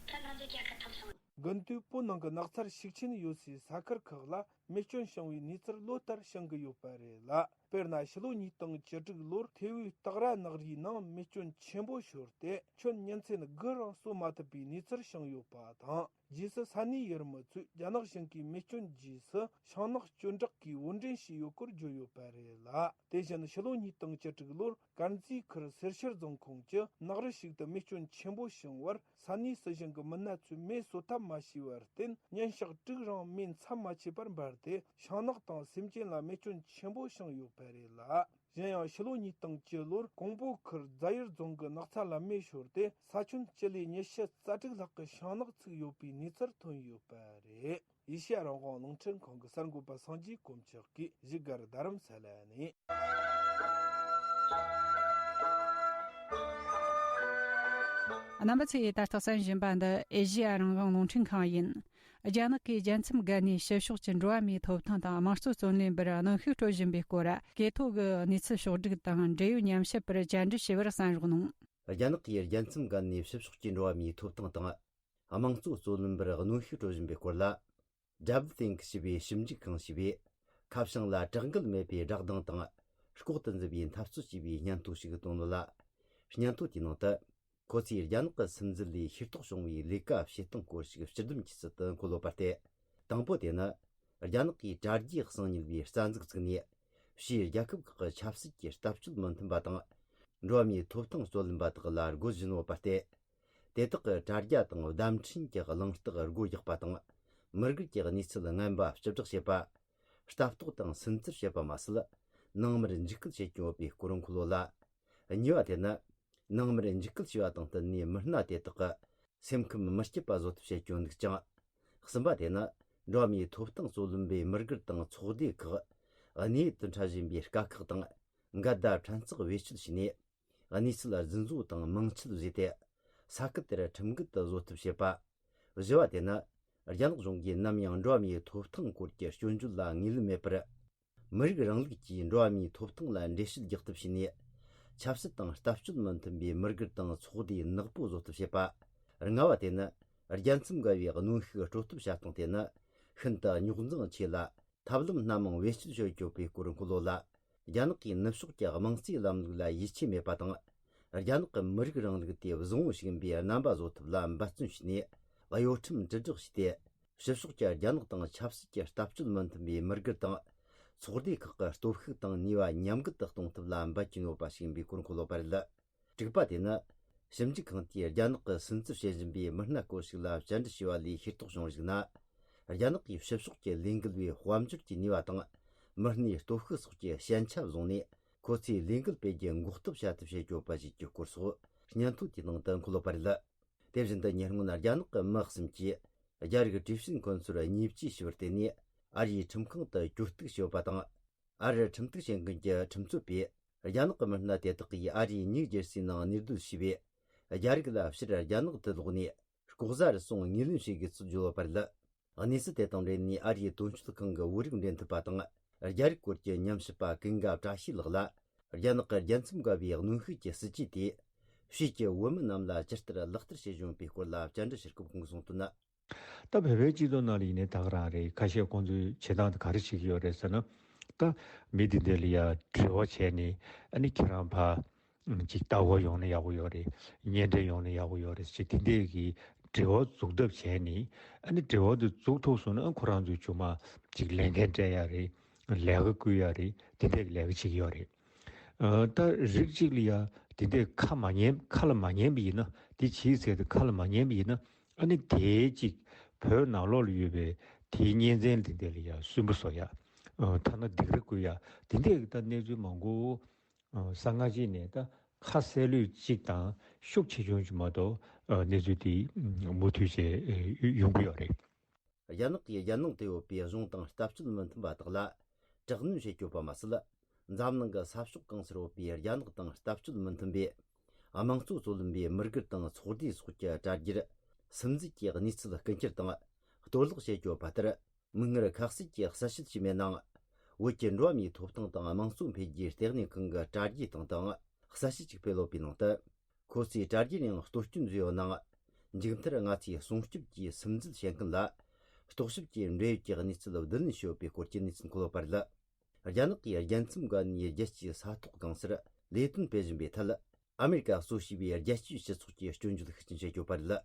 ད་ང་ཚོ་རྒྱལ་ཁ་ཐོབ་སོང་། དགུན་དུས་བོད་ནང་གི་ནགས་ཚལ་ཤུགས་ཆེན་ཡོད་སའི་ས་ཁུལ་ཁག་ལ་མེ་སྐྱོན་བྱུང་བའི་གནས་ཚུལ་ལོ་ལྟར་བྱུང་གི་ཡོད་པ་རེད་ལ། དཔེར་ན་ཕྱི་ལོ་ཉིས་སྟོང་བཅུ་དྲུག་ལོར་ཐེ་བོའི་སྟག་ར་ནགས་རིའི་ནང་མེ་སྐྱོན་ཆེན་པོ་ཤོར་ཏེ་ཁྱོན་ཉིན་མཚན་དགུ་རིང་གསོ་མ་ཐུབ་པའི་གནས་ཚུལ་བྱུང་ཡོད་པ་དང་། རྗེས་སུ་ས་གནས་ཡུལ་མི་ཚོས་རྒྱ་ནག་གཞུང་གིས་མེ་སྐྱོན་རྗེས་སུ་ཤིང་ནགས་གཅོད་འབྲེག་གིས་དབོར་འདྲེན་བྱས་ཡོད་སྐོར་བརྗོད་ཡོད་པ་རེད་ལ། དེ་བཞིན་ཕྱི་ལོ་ཉིས་སྟོང་བཅུ་དྲུག་ལོར་དཀར་མཛེས་ཁུལ་སེར་ཤུལ་རྫོང་ཁོངས་ཀྱི་ནགས་རི་ཞིག་ཏུ་མེ་སྐྱོན་ཆེན་པོ་བྱུང་བར་ས་གནས་སྲིད་གཞུང་གི་མི་སྣ་ཚོས་མེ་གསོ་ཐབས་མ་བྱས་པར་བརྟེན། ཉིན་ཞག་དྲུག་རིང་མེ་མཚམས་མ་ཆད་པར་འབར་ཏེ་ཤིང་ནགས་དང་སེམས་ཅན་ལ་མེ་སྐྱོན་ཆེན་པོ་བྱུང་ཡོད་པ་རེད་ལ། གཞན་ཡང་ཕྱི་ལོ་ཉིས་སྟོང་བཅུ་ལོར་ཀོང་པོ་ཁུལ་རྫ་ཡུལ་རྫོང་གི་ནགས་ཚལ་ལ་མེ་ཤོར་ཏེ་ས་ཁྱོན་སྤྱི་ལེ་ཉི་ཤུ་རྩ་དྲུག་ལྷག་གི་ཤིང་ནགས་ཚུགས་ཡོད་པའི་གནས་ཚུལ་ཐོན་ཡོད་པ་རེད། ཨེ་ཤེ་ཡ་རང་དབང་རླུང་འཕྲིན་ཁང་གི་གསར་འགོད་པ་སངས་རྒྱས་དཀོན་མཆོག་གིས་བཞུགས་སྒར་རྡ་རམ་ས་ལ་ནས། རྣམ་པ་ཚོས་ད་ལྟ་གསན་བཞིན་པ་འདི་ཨེ་ཤེ་ཡ་རང་དབང་རླུང་འཕྲིན་ཁང་ཡིན། རྒྱ་ནག་གིས་རྒྱལ་མཚམས་བརྒལ་ནས་ཕྱི་ཕྱོགས་ཀྱི་འགྲོ་བ་མིའི་ཐོབ་ཐང་དང་དམངས་གཙོ་རྩོད་ལེན་པར་གནོན་ཤུགས་སྤྲོད་བཞིན་པའི་སྐོར། གོ་ཐོས་ཀྱི་གནས་ཚུལ་ཕྱོགས་བསྒྲིགས་དང་འབྲེལ་ཡོད་ཉམས་ཞིབ་པར་བཅར་འདྲི་བྱས་པར་གསན་རོགས་གནང་། རྒྱ་ནག་གིས་རྒྱལ་མཚམས་བརྒལ་ནས་ཕྱི་ཕྱོགས་ཀྱི་འགྲོ་བ་མིའི་ཐོབ་ཐང་དང་། དམངས་གཙོ་རྩོད་ལེན་པར་གནོན་ཤུགས་སྤྲོད་བཞིན་པའི་སྐོར་ལ། Double Think ཞེས་པའི་ཞིབ་འཇུག་ཁང་ཞེས་པས། ཁ་བྱང་ལ་དྲག་འགུལ་མེད་པའི་བསྒྲགས་གདངས་དང་། ལྐོག་ཏུ་འཛུལ་བའི་འཐབ་རྩོད་ཅེས་པའི་སྙན་ཐོ་ཞིག་བཏོན་ཡོད་ལ། སྙན་ཐོ་དེའི་ནང་དུ། ཁོ་ཚོས་རྒྱ་ནག་གི་སྲིད་འཛིན་ལས་ཤེས་རྟོགས་བྱུང་བའི་ལས་ཀ་བྱེད་སྟངས་སྐོར་ཞིག་སྤྱི་བསྡོམས་ཀྱི་ཚུལ་དུ་འཁོད་ཡོད་པ་སྟེ། དང་པོ་དེ་ནི། རྒྱ་ནག་གིས་དྲ་རྒྱའི་གསང་ཉུལ་བའི་རྩ་འཛུགས་བཙུགས་ནས། ཕྱིའི་རྒྱལ་ཁབ་ཁག་གི་ཆབ་སྲིད་ཀྱི་ལྟ་སྤྱོད་མི་མཐུན་པ་དང་། འགྲོ་བ་མིའི་ཐོབ་ཐང་རྩོད་ལེན་པ་དག་ལ་རྒོལ་བཞིན་ཡོད་པ་སྟེ། དེ་དག་གི་དྲ་རྒྱ་དང་བརྡ་འཕྲིན་གྱི་གླེང་སྟེགས་སྒོ་རྒྱག་པ་དང་། མི་རྒོལ་གྱི་གནས་ཚུལ་ངན་པ་བཅུ་བསྒྲགས་བྱེད་པ། ལྟ་རྟོག་དང་སུན་གཙེར་བྱེད་པ་མ་ཟད། ནང་མིར་འཇིགས་སྐུལ་བྱེད་ཀྱི་ཡོད་པའི་སྐོར་འཁོད་ཡོད་ལ། གཉིས་པ་དེ་ནི། ནང་མིར་འཇིགས་སྐུལ་བྱས་པ་དང་བསྟུན་ནས་མི་སྣ་དེ་དག་གི་སེམས་ཁམས་མི་སྐྱིད་པ་བཟོ་ཐབས་བྱེད་ཀྱི་འདུག་ཅིང་། གསུམ་པ་དེ་ནི། འགྲོ་བ་མིའི་ཐོབ་ཐང་རྩོད་ལེན་པའི་མི་སྒེར་དང་ཚོགས་སྡེ་ཁག་གནས་ཡུལ་དུ་འཁྲབ་བཞིན་པའི་དཀའ་ཁག་དང་། འགལ་ཟླ་ཕྲན་ཚེགས་བེད་སྤྱོད་བྱས་ནས། གནས་ཚུལ་རྫུན་བཟོ་དང་མིང་ཆད་བཟོས་ཏེ། ས་ཁུལ་དེར་ཁྲིམས་འགལ་དུ་བཟོ་ཐབས་བྱེད་པ། བཞི་བ་དེ་ནི། རྒྱ་ནག་གཞུང་གིས་ནམ་ཡང་འགྲོ་བ་མིའི་ཐོབ་ཐང་སྐོར་གྱི་སྐྱོན་བརྗོད་ལ་ངོས་ལེན་མེད་པར། མི་རིགས་རིང་ལུགས་ཀྱིས་འགྲོ་བ་མིའི་ཐོབ་ཐང་ལ་འགྲེལ་བཤད་རྒྱག་ཐབས་བྱས་ནས། ཆབ་སྲིད་དང་ལྟ་སྤྱོད་མི་མཐུན་པའི་མི་སྒེར་དང་ཚོགས་སྡེ་ནག་པོ་བཟོ་ཐབས་བྱེད་པ། ལྔ་བ་དེ་ནི། རྒྱལ་མཚམས་འགལ་བའི་གནོན་ཤུགས་སྤྲོད་ཐབས་བྱ་སྟངས་དེ་ནི། ཤིན་ཏུ་རྙོག་འཛིང་ཆེ་ལ། ཐབས་ལམ་སྣ་མང་བེད་སྤྱོད་བྱེད་ཀྱི་ཡོད་པའི་སྐོར་འཁོད་ཡོད་ལ། རྒྱ་ནག་གིས་ནུབ་ཕྱོགས་ཀྱི་དམངས་གཙོའི་ལམ་ལུགས་ལ་ཡིད་ཆེས་མེད་པ་དང་། རྒྱ་ནག་གི་མི་རིགས་རིང་ལུགས་དེ་བཟང་བོ་ཞིག་ཡིན་པའི་རྣམ་པ་བཟོ་ཐབས་ལ་འབད་བརྩོན་བྱས་ནས། གཡོ་ཁྲམ་དྲིལ་བསྒྲགས་བྱས་ཏེ། ཕྱི་ཕྱོགས་ཀྱི་རྒྱ་ནག་དང་ཆབ་སྲིད་ཀྱི་ལྟ་སྤྱོད་མི་མཐུན་པའི་མི་སྒེར་དང་། ཚོགས་སྡེ་ཁག་གི་སྟོབས་ཤུགས་དང་ནུས་པ་ཉམས་རྒུད་དུ་གཏོང་ཐབས་ལ་འབད་ཀྱིན་ཡོད་པ་ཞིག་ཡིན་པའི་སྐོར་འཁོད་ཡོད་པ་རེད། དྲུག་པ་དེ་ནི། ཞིབ་འཇུག་ཁང་དེས་རྒྱ་ནག་གི་སུན་གཙེར་བྱེད་བཞིན་པའི་མི་སྣ་སྐོར་ཞིག་ལ་བཅར་འདྲི་བྱས་པ་ལས་ཤེས་རྟོགས་བྱུང་བར་གཞིགས་ན། རྒྱ་ནག་གིས་ཕྱི་ཕྱོགས་ཀྱི་ལས་འགུལ་བའི་དཔལ་འབྱོར་གྱི་ནུས་པ་དང་། མི་སྣའི་སྟོབས་ཤུགས་སོགས་ཀྱི་ཞན་ཆ་བཟུང་ནས། ཁོ་ཚོས་ལས་འགུལ་སྤེལ་རྒྱུ་འགོག་ཐབས་བྱ་ཐབས་བྱེད་ཀྱི་ཡོད་པ་ཞིག་གི་སྐོར་སོགས་སྙན་ཐོ་དེའི་ནང་དུ་འཁོད་ཡོད་པ་རེད། དེ་བཞིན་དུ་ཉེ་སྔོན་རྒྱ་ནག་གི་མི་གསུམ་གྱིས་རྒྱ་རིགས་ཀྲུའུ་ཞི་མཁོན་ཚོར་བརྙས་བཅོས་བྱས་པར་བརྟེན་ནས་ཨ་རིའི་ཁྲིམས་ཁང་དུ་གྱོད་གཏུག་བྱས་ཡོད་པ་དང་། ཨ་རིར་ཁྲིམས་གཏུག་བྱེད་མཁན་གྱི་ཁྲིམས་རྩོད་པས་རྒྱ་ནག་གི་མི་སྣ་དེ་དག་གིས་ཨ་རིའི་ནིའུ་ཇེར་སིའི་ནང་གནས་སྡོད་བྱས་པའི་རྒྱ་རིགས་ལ་ཕྱིར་རྒྱ་ནག་ཏུ་ལོག་ནས་ལྐོག་ཟ་རུལ་སུངས་ངོས་ལེན་བྱེད་དགོས་ཚུལ་བརྗོད་ཡོད་པ་རེད། གནས་ཚུལ་དེ་དང་འབྲེལ་ནས་ཨ་རིའི་དོན་གཅོད་ཁང་གི་བོད་རིགས་འབྲེལ་མཐུད་པ་དང་རྒྱ་རིགས་སྐོར་གྱི་ཉམས་ཞིབ་པ་ཀུན་དགའ་བཀྲ་ཤིས་ལགས་ལ། རྒྱ་ནག་གི་རྒྱལ་མཚམས་བརྒལ་བའི་གནོན་ཤུགས་ཀྱི་སྲིད་ཇུས་དེས་ཕྱིས་ཀྱི་བོད་མི་རྣམས་ལ་ཇི་ལྟར་ལག་བསྟར་བྱེད་བཞིན་པའི་སྐོར་ལ་བཅར་འདྲི་ཞུ་སྐབས་ཁོང་གིས་གསུངས་དོན། ད་བོད་པའི་སྤྱི་ཚོགས་ནང་ལ་ཡིན་ནའི་ད་ག་རང་རེད། ཁ་ཤས་ཁོང་ཚོས་བྱེད་སྟངས་དེ་ག་རེ་བྱེད་ཀྱི་ཡོད་རེད་ཟེར་ན། ད་མི་དེ་འདྲ་ལ་ཡ་འབྲེལ་བ་བྱས་ནས། ཨ་ནི་ཁྱེད་རང་ཕར་ཅིག་ལྟ་སྐོར་ཡོང་ན་ཡག་པོ་ཡོད་རེད། བརྙན་འཕྲིན་ཡོང་ན་ཡག་པོ་ཡོད་རེད་ཅེས་དེ་འདྲས་ཀྱི་འབྲེལ་བ་འཛུགས་ཐབས་བྱས་ནས། ཨ་ནི་འབྲེལ་བ་དེ་འཛུགས་ཐུབ་སོང་ན། ཨ་ཁོ་རང་ཚོས་ཅིག་མ་ཅིག་ལས་འགན་སྤྲད་ཡ་རེད། ལས་ཀ་བསྐུལ་ཡ་རེད། དེ་འདྲས་ཀྱི་ལས་ཀ་བྱེད་ཀྱི་ཡོད་རེད། ཨ་ད་རིགས་གཅིག་ལ་ཡ་དེ་འདྲས་ཁ་མ་ཉན། ཁ་ལ་མ་ཉན་པ་ཡིན་ན། དེ་བྱེད་ཟེར་ཏེ་ཁ་ལ་མ་ཉན་པ་ཡིན་ན། ཨ་ནི་དེའི་ཅིག་བོད་ནང་ལོགས་ལ་ཡོད་པའི་དེའི་གཉེན་ཚན་དེ་འདྲས་ལ་ཡ་སུན་པོ་བཟོ་ཡ། ཨ་ཐ་ན་སྡིགས་ར་བསྐུལ་ཡ། དེ་འདྲས་ཀྱི་ད་གནས་ཚུལ་མང་པོ། ཨ་གསང་སྔགས་ཅིག་ནས་ད་ཁ་གསལ་ལོས་གཅིག་དང་ཤུགས་ཆེ་ཆུང་ཅིག་མ་གཏོགས། ཨ་གནས་ཚུལ་དེ་མུ་མཐུད་བྱས་ཡོང་གི་ཡོད་རེད། རྒྱ་ནག་གིས་རྒྱལ་ནང་དུ་ཡོད་པའི་གཞུང་དང་ལྟ་སྤྱོད་མི་མཐུན་པ་དག་ལ་དྲག་གནོན་བྱེད་ཀྱི་ཡོད་པ་མ་ཟད། འཛམ་གླིང་གི་ས་ཕྱོགས་གང་སར་ཡོད་པའི་རྒྱ་ནག་དང་ལྟ་སྤྱོད་མི་མཐུན་པའི་དམངས་གཙོ་རྩོད་ལེན་པའི་མི་སྒེར་དང་ཚོགས་སྡེ་སོགས་ཀྱི་དྲ་རྒྱར་སིམ་འཛུལ་གྱི་གནས་ཚུལ་སྐུ་འཁྱེར་དང་གཏོར་བརླག་བྱེད་ཀྱི་ཡོད་པ་ལྟར། མིག་སྔར་ཁ་གསལ་གྱི་གསལ་བཤད་ཞིག་མེད་ནའང་། བོད་ཀྱི་འགྲོ་བ་མིའི་ཐོབ་ཐང་དང་དམངས་གཙོ་འཕེལ་རྒྱས་ལྟེ་གནས་ཁང་གི་དྲ་རྒྱའི་སྟེང་དུའང་གསལ་བཤད་ཅིག་སྤེལ་ཡོད་པའི་ནང་དུ། ཁོ་ཚོས་དྲ་རྒྱར་ཡང་གཏོར་སྐྱོན་བཟོས་ཡོད་ནའང་། མཇུག་མཐར་ང་ཚོས་སྲུང་སྐྱོབ་ཀྱི་སིམ་འཛུལ་བྱེད་མཁན་ལ་རྟོག་ཞིབ་ཀྱི་འབྲེལ་ཡོད་ཀྱི་གནས་ཚུལ་བསྡུ་ལེན་བྱས་ཡོད་པའི་སྐོར་གྱི་གནས་ཚུལ་འཁོད་ཡོད་པ་རེད། རྒྱ་ནག་གིས་རྒྱལ་མཚམས་བརྒལ་ནས་རྒྱལ་སྤྱིའི་ས་ཐོག་གང་སར་ལས་དོན་སྤེལ་བཞིན་པའི་ཐད། ཨ་མེ་རི་ཀ་གཙོས་བྱས་པའི་རྒྱལ་སྤྱིའི་སྤྱི་ཚོགས་ཀྱིས་སྐྱོན་བརྗོད་ཤུགས་ཆེན་བྱེད་ཀྱི་ཡོད་པ་རེད།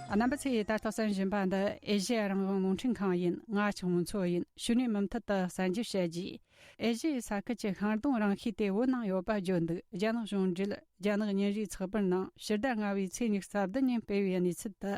རྣམ་པ་ཚོས་ད་ལྟ་གསན་བཞིན་པ་འདི་ཨེ་ཤེ་ཡ་རང་དབང་རླུང་འཕྲིན་ཁང་ཡིན། ང་ཆུང་མཚོ་ཡིན། ཕྱི་ནས་མུ་མཐུད་དུ་གསན་རྒྱུ་བྱེད་རྒྱུ། ཨེ་ཤེ་ཡའི་ས་ཁུལ་གྱི་ཤིང་སྡོང་རང་ཤེད་དེ་བོད་ནང་ཡོད་པ་བརྗོད་འདུག་རྒྱ་ནག་གཞུང་འབྲེལ་རྒྱ་ནག་ཉིན་རེའི་ཚགས་པར་ནང་ཕྱི་ཟླ་ལྔ་པའི་ཚེས་ཉི་ཤུ་རྩ་བདུན་ཉིན་སྤེལ་བའི་གནས་ཚུལ་དུ།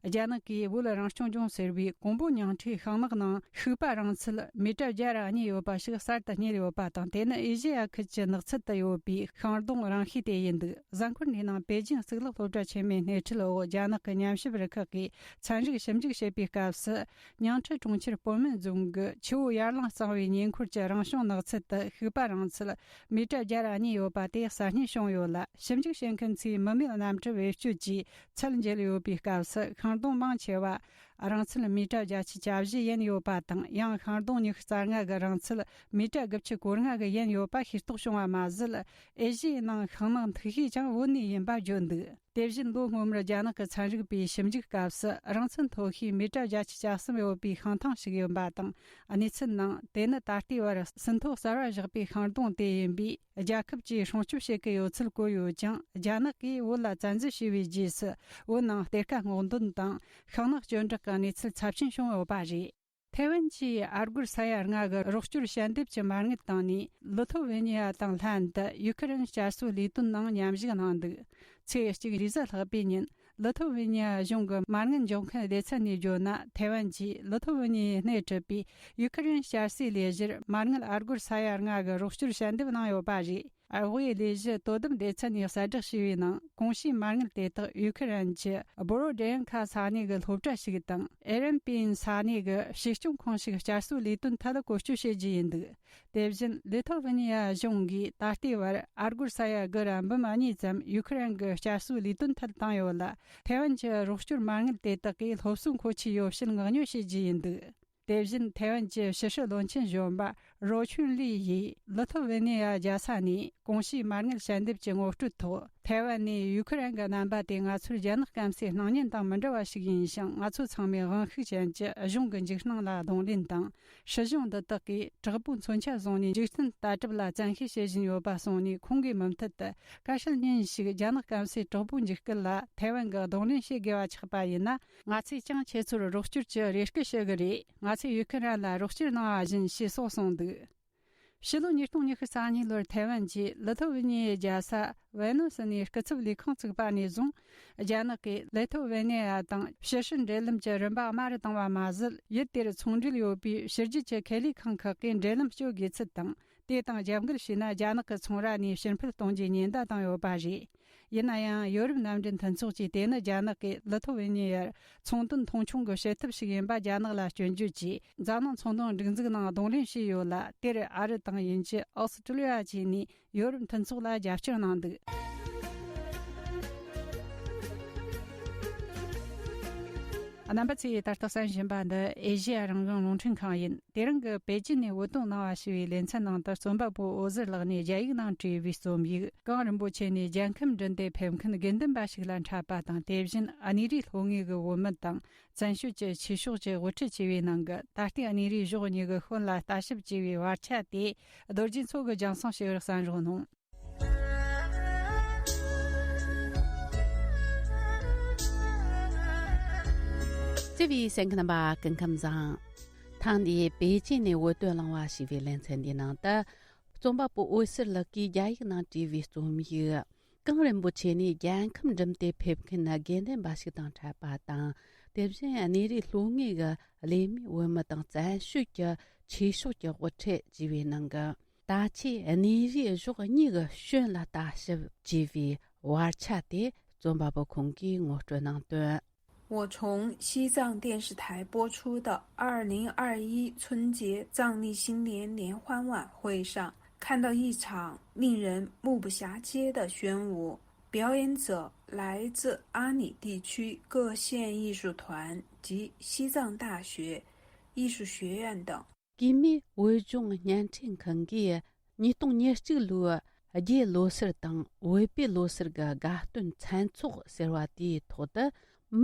རྒྱ་ནག་གིས་བོད་རང་སྐྱོང་ལྗོངས་ཟེར་བའི་ཀོང་པོ་ཉང་ཁྲིའི་ཤིང་ནགས་ནང་ཤུག་པ་རིང་ཚད་མི་ཊར་བརྒྱ་ར་གཉིས་ཡོད་པ་ཞིག་གསར་དུ་རྙེད་ཡོད་པ་དང་། དེ་ནི་ཨེ་ཤེ་ཡ་ཁུལ་གྱི་ནགས་ཚལ་དུ་ཡོད་པའི་ཤིང་སྡོང་རང་ཤེད་དེ་ཡིན་འདུག་གཟའ་འཁོར་འདིའི་ནང་པེ་ཅིང་གཙུག་ལག་སློབ་གྲྭ་ཆེན་མོའི་སྣེ་ཁྲིད་འོག་རྒྱ་ནག་གི་ཉམས་ཞིབ་རུ་ཁག་གིས་ཚན་རིག་ཞིབ་འཇུག་བྱེད་པའི་སྐབས་སུ། ཉང་ཁྲི་གྲོང་ཁྱེར་པོ་མིན་རྫོང་གི་ཆུ་བོ་ཡར་ལངས་གཙང་བོའི་ཉེ་འཁོར་གྱི་རང་བྱུང་ནགས་ཚལ་དུ་ཤུག་པ་རིང་ཚད་མི་ཊར་བརྒྱ་ར་གཉིས་ཡོད་པ་དེ་གསར་རྙེད་བྱུང་ཡོད་ལ། ཞིབ་འཇུག་བྱེད་མཁན་ཚོས་མི་མེད་གནམ་གྲུ་བེད་སྤྱོད་ཀྱིས་ཚད་འཇལ་ཡོད་པའི་སྐབས་སུ། ཤིང་སྡོང་མང་ཆེ་བ་རིང་ཚད་མི་ཊར་བརྒྱད་ཅུ་གྱ་བཞི་ཡན་ཡོད་པ་དང་། ཡང་ཤིང་སྡོང་ཉི་ཤུ་རྩ་ལྔ་གི་རིང་ཚད་མི་ཊར་དགུ་བཅུ་གོ་ལྔ་གི་ཡན་ཡོད་པ་ཤེས་རྟོགས་བྱུང་བ་མ་ཟད། ཨེ་ཤི་ཡའི་ནང་ཤིང་ནགས་མཐུག་ཤོས་ཀྱང་བོད་ནས་ཡིན་པ་བརྗོད་འདུག་དེ་བཞིན་ལོ་སྔོན་མར་རྒྱ་ནག་གི་ཚན་རིག་པས་ཞིབ་འཇུག་སྐབས་སུ། རིང་ཚད་མཐོ་ཤོས་མི་ཊར་བརྒྱད་ཅུ་གྱ་གསུམ་ཡོད་པའི་ཤིང་ཐང་ཞིག་ཡོད་པ་དང་། གནས་ཚུལ་ནང་དེ་ནི་ད་ལྟའི་བར་ཟིན་ཐོ་གསར་བ་བཞག་པའི་ཤིང་སྡོང་དེ་ཡིན་པས། རྒྱལ་ཁབ་ཀྱིས་སྲུང་སྐྱོབ་བྱེད་ཀྱི་ཡོད་ཚུལ་བཀོད་ཡོད་ཀྱང་། རྒྱ་ནག་གིས་བོད་ལ་བཙན་འཛུལ་བྱས་པའི་རྗེས་སུ། བོད་ནང་གཏེར་ཁ་སྔོག་འདོན་དང་ཤིང་ནགས་གཅོད་འབྲེག་གི་གནས་ཚུལ་ཚབས་ཆེན་བྱུང་ཡོད་པ་རེད། ཐའེ་ཝན་གྱིས་ཨ་སྒོར་ས་ཡ་ལྔ་གི་རོགས་སྐྱོར་ཞལ་འདེབས་ཀྱི་མ་དངུལ་བཏང་ནས། ལི་ཐོ་ཝེ་ནི་ཡ་དང་ལྷན་དུ་ཡུ་ཁི་རན་བསྐྱར་གསོའི་ལས་དོན་ནང་མཉམ་ཞུགས་གནང་འདུག་ཚེས་གཅིག་རེས་གཟའ་ལྷག་པའི་ཉིན། ལི་ཐོ་ཝེ་ནི་ཡ་གཞུང་གི་མ་དངུལ་འཇོག་མཁན་སྡེ་ཚན་ནས་བརྗོད་ན། ཐའེ་ཝན་གྱིས་ལི་ཐོ་ཝེ་ནི་ཡའི་སྣེ་ཁྲིད་པའི་ཡུ་ཁི་རན་བསྐྱར་གསོའི་ལས་གཞིར་མ་དངུལ་ཨ་སྒོར་ས་ཡ་ལྔ་གི་རོགས་སྐྱོར་ཞལ་འདེབས་གནང་ཡོད་པ་རེད། ཨ། དབུས་ལས་གཞི་དོ་དམ་སྡེ་ཚན་ནས་གསལ་བསྒྲགས་བྱས་པའི་ནང་། གོང་ཞུས་མ་དངུལ་དེ་དག་ཡུ་ཁི་རན་གྱི་བོ་རོ་ཌེན་ཁ་ས་གནས་ཀྱི་སློབ་གྲྭ་ཞིག་དང་། ཨེ་རན་པིན་ས་གནས་ཀྱི་གཞི་སྐྱོང་ཁང་ཞིག་བསྐྱར་གསོའི་ལས་དོན་ཐད་བཀོལ་སྤྱོད་བྱེད་རྒྱུ་ཡིན་འདུག་དེ་བཞིན་ལི་ཐོ་ཝེ་ནི་ཡ་གཞུང་གིས་ད་ལྟའི་བར་ཨ་སྒོར་ས་ཡ་དགུ་ར་འབུམ་གཉིས་ཙམ་ཡུ་ཁི་རན་གྱི་བསྐྱར་གསོའི་ལས་དོན་ཐད་བཏང་ཡོད་ལ། ཐའེ་ཝན་གྱི་རོགས་སྐྱོར་མ་དངུལ་དེ་དག་གིས་སློབ་གསོའི་མཁོ་ཆས་ཡོད་ཕྱིར་མངགས་ཉོ་བྱེད་རྒྱུ་ཡིན་འདུག་དེ་བཞིན་ཐའེ་ཝན་གྱི་ཕྱི་སྲིད་བློན་ཆེན་གཞོན་པ་རོ་ཆུན་ལི་ཡིས་ལི་ཐོ་ཝེ་ནེ་ཡ་རྒྱལ་ས་ནས་གོང་ཞུས་མ་དངུལ་ཞལ་འདེབས་ཀྱི་ངོ་སྤྲོད་ཐོག་ཐའེ་ཝན་ནས་ཡུ་ཁི་རན་གྱི་རྣམ་པ་དེ་ང་ཚོར་རྒྱ་ནག་སྐམ་སའི་སྣང་བརྙན་དང་མི་འདྲ་བ་ཞིག་ཡིན་ཞིང་། ང་ཚོ་ཚང་མས་དབང་ཤུགས་ཅན་གྱི་གཞུང་གི་འཇིགས་སྣང་ལ་གདོང་ལེན་དང་། སྲིད་གཞུང་འདི་དག་གིས་དྲག་པོའི་མཚོན་ཆ་བཟུང་ནས་འཇིག་རྟེན་ལྟ་གྲུབ་ལ་བཙན་ཤེད་བྱེད་བཞིན་ཡོད་པ་གསུངས་ནས། ཁོང་གིས་མུ་མཐུད་དུ་བཀའ་སྲིད་ཉིན་ཞིག་རྒྱ་ནག་སྐམ་སའི་དྲག་པོའི་འཇིགས་སྐུལ་ལ་ཐའེ་ཝན་གྱིས་གདོང་ལེན་བྱེད་དགོས་པ་ཆགས་པ་ཡིན་ན། ང་ཚོས་ཀྱང་ཁྱེད་ཚོར་རོགས་སྐྱོར་གྱི་རེ་སྐུལ་ཞུ་གི་རེད། ང་ཚོས་ཡུ་ཁི་རན་ལ་རོགས་སྐྱོར་གནང་བ་བཞིན་ཞེས་སོགས་གསུངས་འདུག་ཕྱི་ལོ་ཉིས་སྟོང་ཉི་ཤུ་རྩ་གཉིས་ལོར་ཐའེ་ཝན་གྱིས་ལི་ཐོ་ཝེ་ནི་ཡའི་རྒྱལ་ས་ཝེ་ནོ་སི་ནས་སྐུ་ཚབ་ལས་ཁང་བཙུགས་པ་ནས་བཟུང་། རྒྱ་ནག་གིས་ལི་ཐོ་ཝེ་ནི་ཡ་དང་ཕྱི་སྲིད་འབྲེལ་ལམ་གྱི་རིམ་པ་དམའ་རུ་བཏང་བ་མ་ཟད། ཡུལ་དེར་ཚོང་འབྲེལ་ཡོད་པའི་ཕྱི་རྒྱལ་གྱི་ཁེ་ལས་ཁང་ཁག་གིས་འབྲེལ་ལམ་གཅོད་དགོས་ཚུལ་དང་། དེ་དང་རྒྱབ་འགལ་བྱས་ན། རྒྱ་ནག་གི་ཚོང་ར་ནས་ཕྱིར་འཕུར་གཏོང་རྒྱུའི་ཉེན་བརྡ་བཏང་ཡོད་པ་རེད། ཡིན་ན་ཡང་། ཡོ་རོབ་མནའ་འབྲེལ་མཐུན་ཚོགས་ཀྱིས་དེ་ནི་རྒྱ་ནག་གིས་ལི་ཐོ་ཝེ་ནི་ཡར་ཚོང་དོན་མཐོང་ཆུང་གི་བྱེད་ཐབས་ཤིག་ཡིན་པ་རྒྱ་ནག་ལ་སྐྱོན་བརྗོད་ཀྱིས། འཛམ་གླིང་ཚོང་དོན་སྒྲིག་འཛུགས་ནང་གདོང་ལེན་བྱས་ཡོད་ལ། དེར་ཨ་རི་དང་དབྱིན་ཇི། ཨོ་སི་ཀྲི་ལི་ཡ་བཅས་ནས་ཡོ་རོབ་མཐུན་ཚོགས་ལ་རྒྱབ་སྐྱོར་གནང་འདུག་རྣམ་པ་ཚོས་ད་ལྟ་གསན་བཞིན་པ་འདི་ཨེ་ཤེ་ཡ་རང་དབང་རླུང་འཕྲིན་ཁང་ཡིན། དེ་རིང་གི་པེ་ཅིན་ནས་བོད་དོན་གནང་བ་ཞེས་པའི་ལེ་ཚན་ནང་དུ། རྩོམ་པ་པོ་འོད་ཟེར་ལགས་ནས་རྒྱ་ཡིག་ནང་བྲིས་པའི་རྩོམ་ཡིག་གངས་རིན་པོ་ཆེ་ནས་རྒྱལ་ཁམས་འདྲེན་དུ་ཕེབས་མཁན་དགེ་འདུན་པ་ཞིག་ལ་འཕྲད་པ་དང་། དེ་བཞིན་གནས་རིའི་ལྷོ་ངོས་ཀྱི་བོད་མི་དང་བཙན་བྱོལ་གྱི་ཆོས་ཕྱོགས་ཀྱི་དབུ་ཁྲིད་བཅས་པའི་ནང་གི། ད་ལྟའི་གནས་རིའི་གཞོགས་གཉིས་ཀྱི་ཤོན་ལ་ལྟ་ཞིབ་ཅེས་པའི་བར་ཆ་དེ་རྡོ་རྗེ་མཚོ་གིས་སྦྱངས་སོང་ཞེས་པར་གསན་རོགས་གནང་། བརྩེ་བའི་གསན་མཁན་རྣམ་པ་སྐུ་ཁམས་བཟང་། ཐེངས་འདིའི་པེ་ཅིན་ནས་བོད་དོན་གླེང་བ་ཞེས་པའི་ལེ་ཚན་འདིའི་ནང་དུ། རྩོམ་པ་པོ་འོད་ཟེར་ལགས་ཀྱིས་རྒྱ་ཡིག་ནང་བྲིས་པའི་རྩོམ་ཡིག་གངས་རིན་པོ་ཆེ་ནས་རྒྱལ་ཁམས་འགྲིམ་སྟེ་ཕེབས་མཁན་དགེ་འདུན་པ་ཞིག་དང་འཕྲད་པ་དང་། དེ་བཞིན་གནས་རིའི་ལྷོ་ངོས་ཀྱི་གླེ་མོའི་བོད་མི་དང་བཙན་བྱོལ་གྱི་ཆོས་ཕྱོགས་ཀྱི་དབུ་ཁྲིད་ཅེས་པའི་ནང་གི། ད་ཆའི་གནས་རིའི་གཞོགས་གཉིས་ཀྱི་ཤོན་ལ་ལྟ་ཞིབ་ཅེས་པའི་བར་ཆ་དེ་རྩོམ་པ་པོ་ཁོང་གིས་ངོ་སྤྲོད་གནང་དོན། 我从西藏电视台播出的二零二一春节藏历新年联欢晚会上，看到一场令人目不暇接的炫舞。表演者来自阿里地区各县艺术团及西藏大学艺术学院等。 གུས་མོས་བོད་ལྗོངས་བརྙན་འཕྲིན་ཁང་གིས་ ཉིས་སྟོང་ཉེར་གཅིག་ལོའི་རྒྱའི་ལོ་སར་དང་བོད་པའི་ལོ་སར་གྱི་དགའ་སྟོན་མཚན་ཚོགས་ཟེར་བ་དེའི་ཐོག་ཏུ།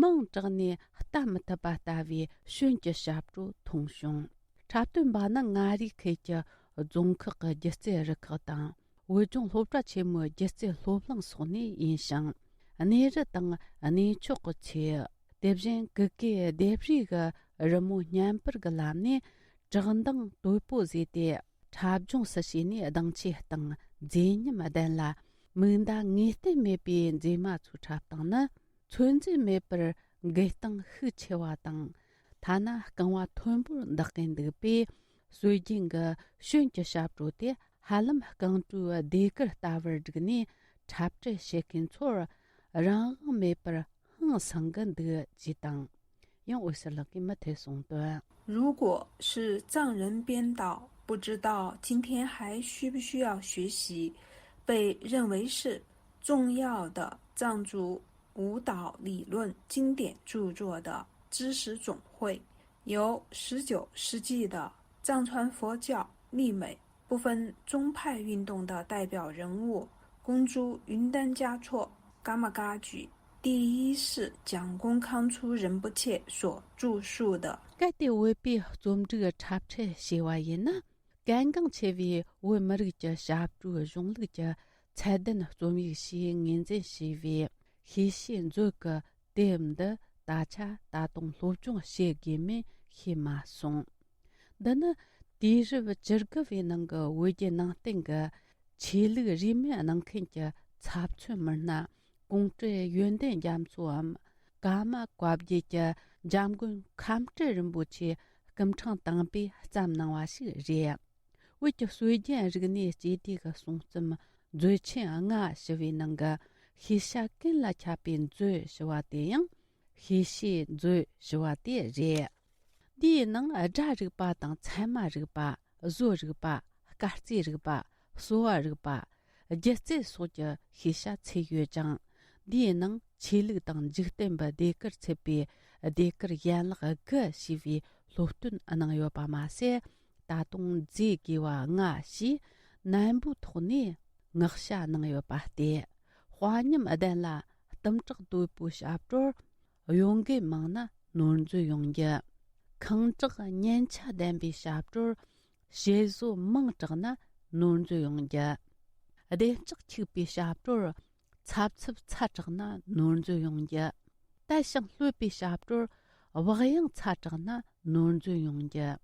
མིང་གྲགས་ནས་ལྟ་མི་ཐུབ་པ་ལྟ་བུའི་ཤོན་གྱི་ཞབས་བྲོ་མཐོང་བྱུང་། འཁྲབ་སྟོན་པ་ནི་མངའ་རིས་ཁུལ་གྱི་རྫོང་ཁག་གི་སྒྱུ་རྩལ་རུ་ཁག་དང་། བོད་ལྗོངས་སློབ་གྲྭ་ཆེན་མོའི་སྒྱུ་རྩལ་སློབ་གླིང་སོགས་ནས་ཡིན་ཞིང་། གནས་རི་དང་གནས་མཆོག་གི་ཚེ། དེ་བཞིན་གུ་གེ་ལྡེབས་རིས་ཀྱི་རི་མོ་བརྙན་པར་གྱི་ལམ་ནས་བཀྲག་མདངས་དོད་པོ་བཟོས་ཏེ། འཁྲབ་སྦྱོང་སུ་བྱས་ནས་གདངས་ཆེ་དང་མཛེས་ཉམས་ལྡན་ལ། མིག་མདའ་ངེས་གཏན་མེད་པའི་མཛེས་མ་ཚོའི་འཁྲབ་སྟངས་ནི། ཚོད་འཛིན་མེད་པར་འགུལ་སྟངས་ཤུགས་ཆེ་བ་དང་། ཐ་ན་རྐང་བ་མཐོན་པོར་འདེགས་ཀྱིན་འདུག་པས། སྲོལ་རྒྱུན་གྱི་ཤོན་གྱི་ཞབས་བྲོ་དེ་ཧ་ལམ་རྐང་བྲོའི་ཟློས་གར་ལྟ་བུར་བསྒྲིགས་ནས་འཁྲབ་ཁྲིད་བྱེད་མཁན་ཚོར་རང་དབང་མེད་པར་ཧང་སང་གི་འདུག་ཅེས་དང་། ཡང་འོད་ཟེར་ལགས་ཀྱིས་མུ་མཐུད་གསུངས་དོན། 如果是藏人编导，不知道今天还需不需要学习被认为是重要的藏族舞蹈理论经典著作的知识总会，由十九世纪的藏传佛教立美部分宗派运动的代表人物公诸云丹嘉措 Gamagaji 第一世讲功康初仁波切所著述的 གལ་ཏེ་བོད་པའི་རྩོམ་སྒྲིག་འཁྲབ་ཁྲིད་བྱས་པ་ཡིན་ན། གལ་འགངས་ཆེ་བའི་བོད་མི་རིགས་ཀྱི་ཞབས་བྲོའི་གཞུང་ལུགས་ཀྱི་ཚད་ལྡན་རྩོམ་ཡིག་ཞེས་ངོས་འཛིན་བྱས་པའི་ཤེས་བྱའི་མཛོད་ཀྱི་དེབ་འདི་ད་ཆ་ད་དུང་སློབ་སྦྱོང་བྱེད་དགོས་མིན་ཤེས་མ་སོང་། འདི་ནི་དུས་རབས་བཅུ་དགུ་བའི་ནང་གི་བོད་བརྒྱུད་ནང་བསྟན་གྱི་ཆོས་ལུགས་རིས་མེད་གནང་མཁན་གྱི་ཚབ་མཚོན་མི་སྣ། ཀོང་སྤྲུལ་ཡོན་ཏན་རྒྱ་མཚོའམ། ཀརྨ་བཀའ་བརྒྱུད་ཀྱི་འཇམ་མགོན་ཁམས་སྤྲུལ་རིན་པོ་ཆེ་སྐུ་ཕྲེང་དང་པས་བརྩམས་གནང་བ་ཞིག་རེད། བོད་ཀྱི་སྲོལ་རྒྱུན་རིག་གནས་སྤྱི་དེ་གི་གསུང་རྩོམ་མཛོད་ཆེན་ལྔ་ཞེས་པའི་ནང་གི་ཤེས་བྱ་ཀུན་ལ་ཁྱབ་པའི་མཛོད་ཞེས་པ་དེ་ཡང་ཤེས་བྱའི་མཛོད་ཞེས་པ་དེ་རེད། འདིའི་ནང་སྒྲ་རིག་པ་དང་ཚད་མ་རིག་པ། བཟོ་རིག་པ། སྐར་རྩིས་རིག་པ། གསོ་བ་རིག་པ། སྒྱུ་རྩལ་སོགས་ཀྱི་ཤེས་བྱ་ཚུད་ཡོད་ཅིང་། འདིའི་ནང་ཆོས་ལུགས་དང་འཇིག་རྟེན་པའི་ཟློས་གར་ཚུད་པའི་ཟློས་གར་ཡན་ལག་དགུ་ཞེས་པའི་སློབ་སྟོན་གནང་ཡོད་པ་མ་ཟད། ད་དུང་མཛེས་དགོས་པ་ལྔ་ཞེས་ནན་པོའི་ཐོག་ནས་བསྔགས་བྱ་གནང་ཡོད་པ་སྟེ། དཔའ་ཉམས་ལྡན་ལ་གཏུམ་དྲག་དོད་པོའི་ཞབས་བྲོར་གཡོ་འགུལ་མང་ན་ནོར་འཛོལ་ཡོང་རྒྱུ། ཁེངས་དྲེགས་སྙན་ཆ་ལྡན་པའི་ཞབས་བྲོར་བྱེད་བཟོ་མང་དྲགས་ན་ནོར་འཛོལ་ཡོང་རྒྱུ། བདེ་ལྕག་འཁྱུག་པའི་ཞབས་བྲོར་འཚབ་འཚུབ་ཚ་དྲགས་ན་ནོར་འཛོལ་ཡོང་རྒྱུ། དལ་ཞིང་ལྷོད་པའི་ཞབས་བྲོར་བག་ཡངས་ཚ་དྲགས་ན་ནོར་འཛོལ་ཡོང་རྒྱུ།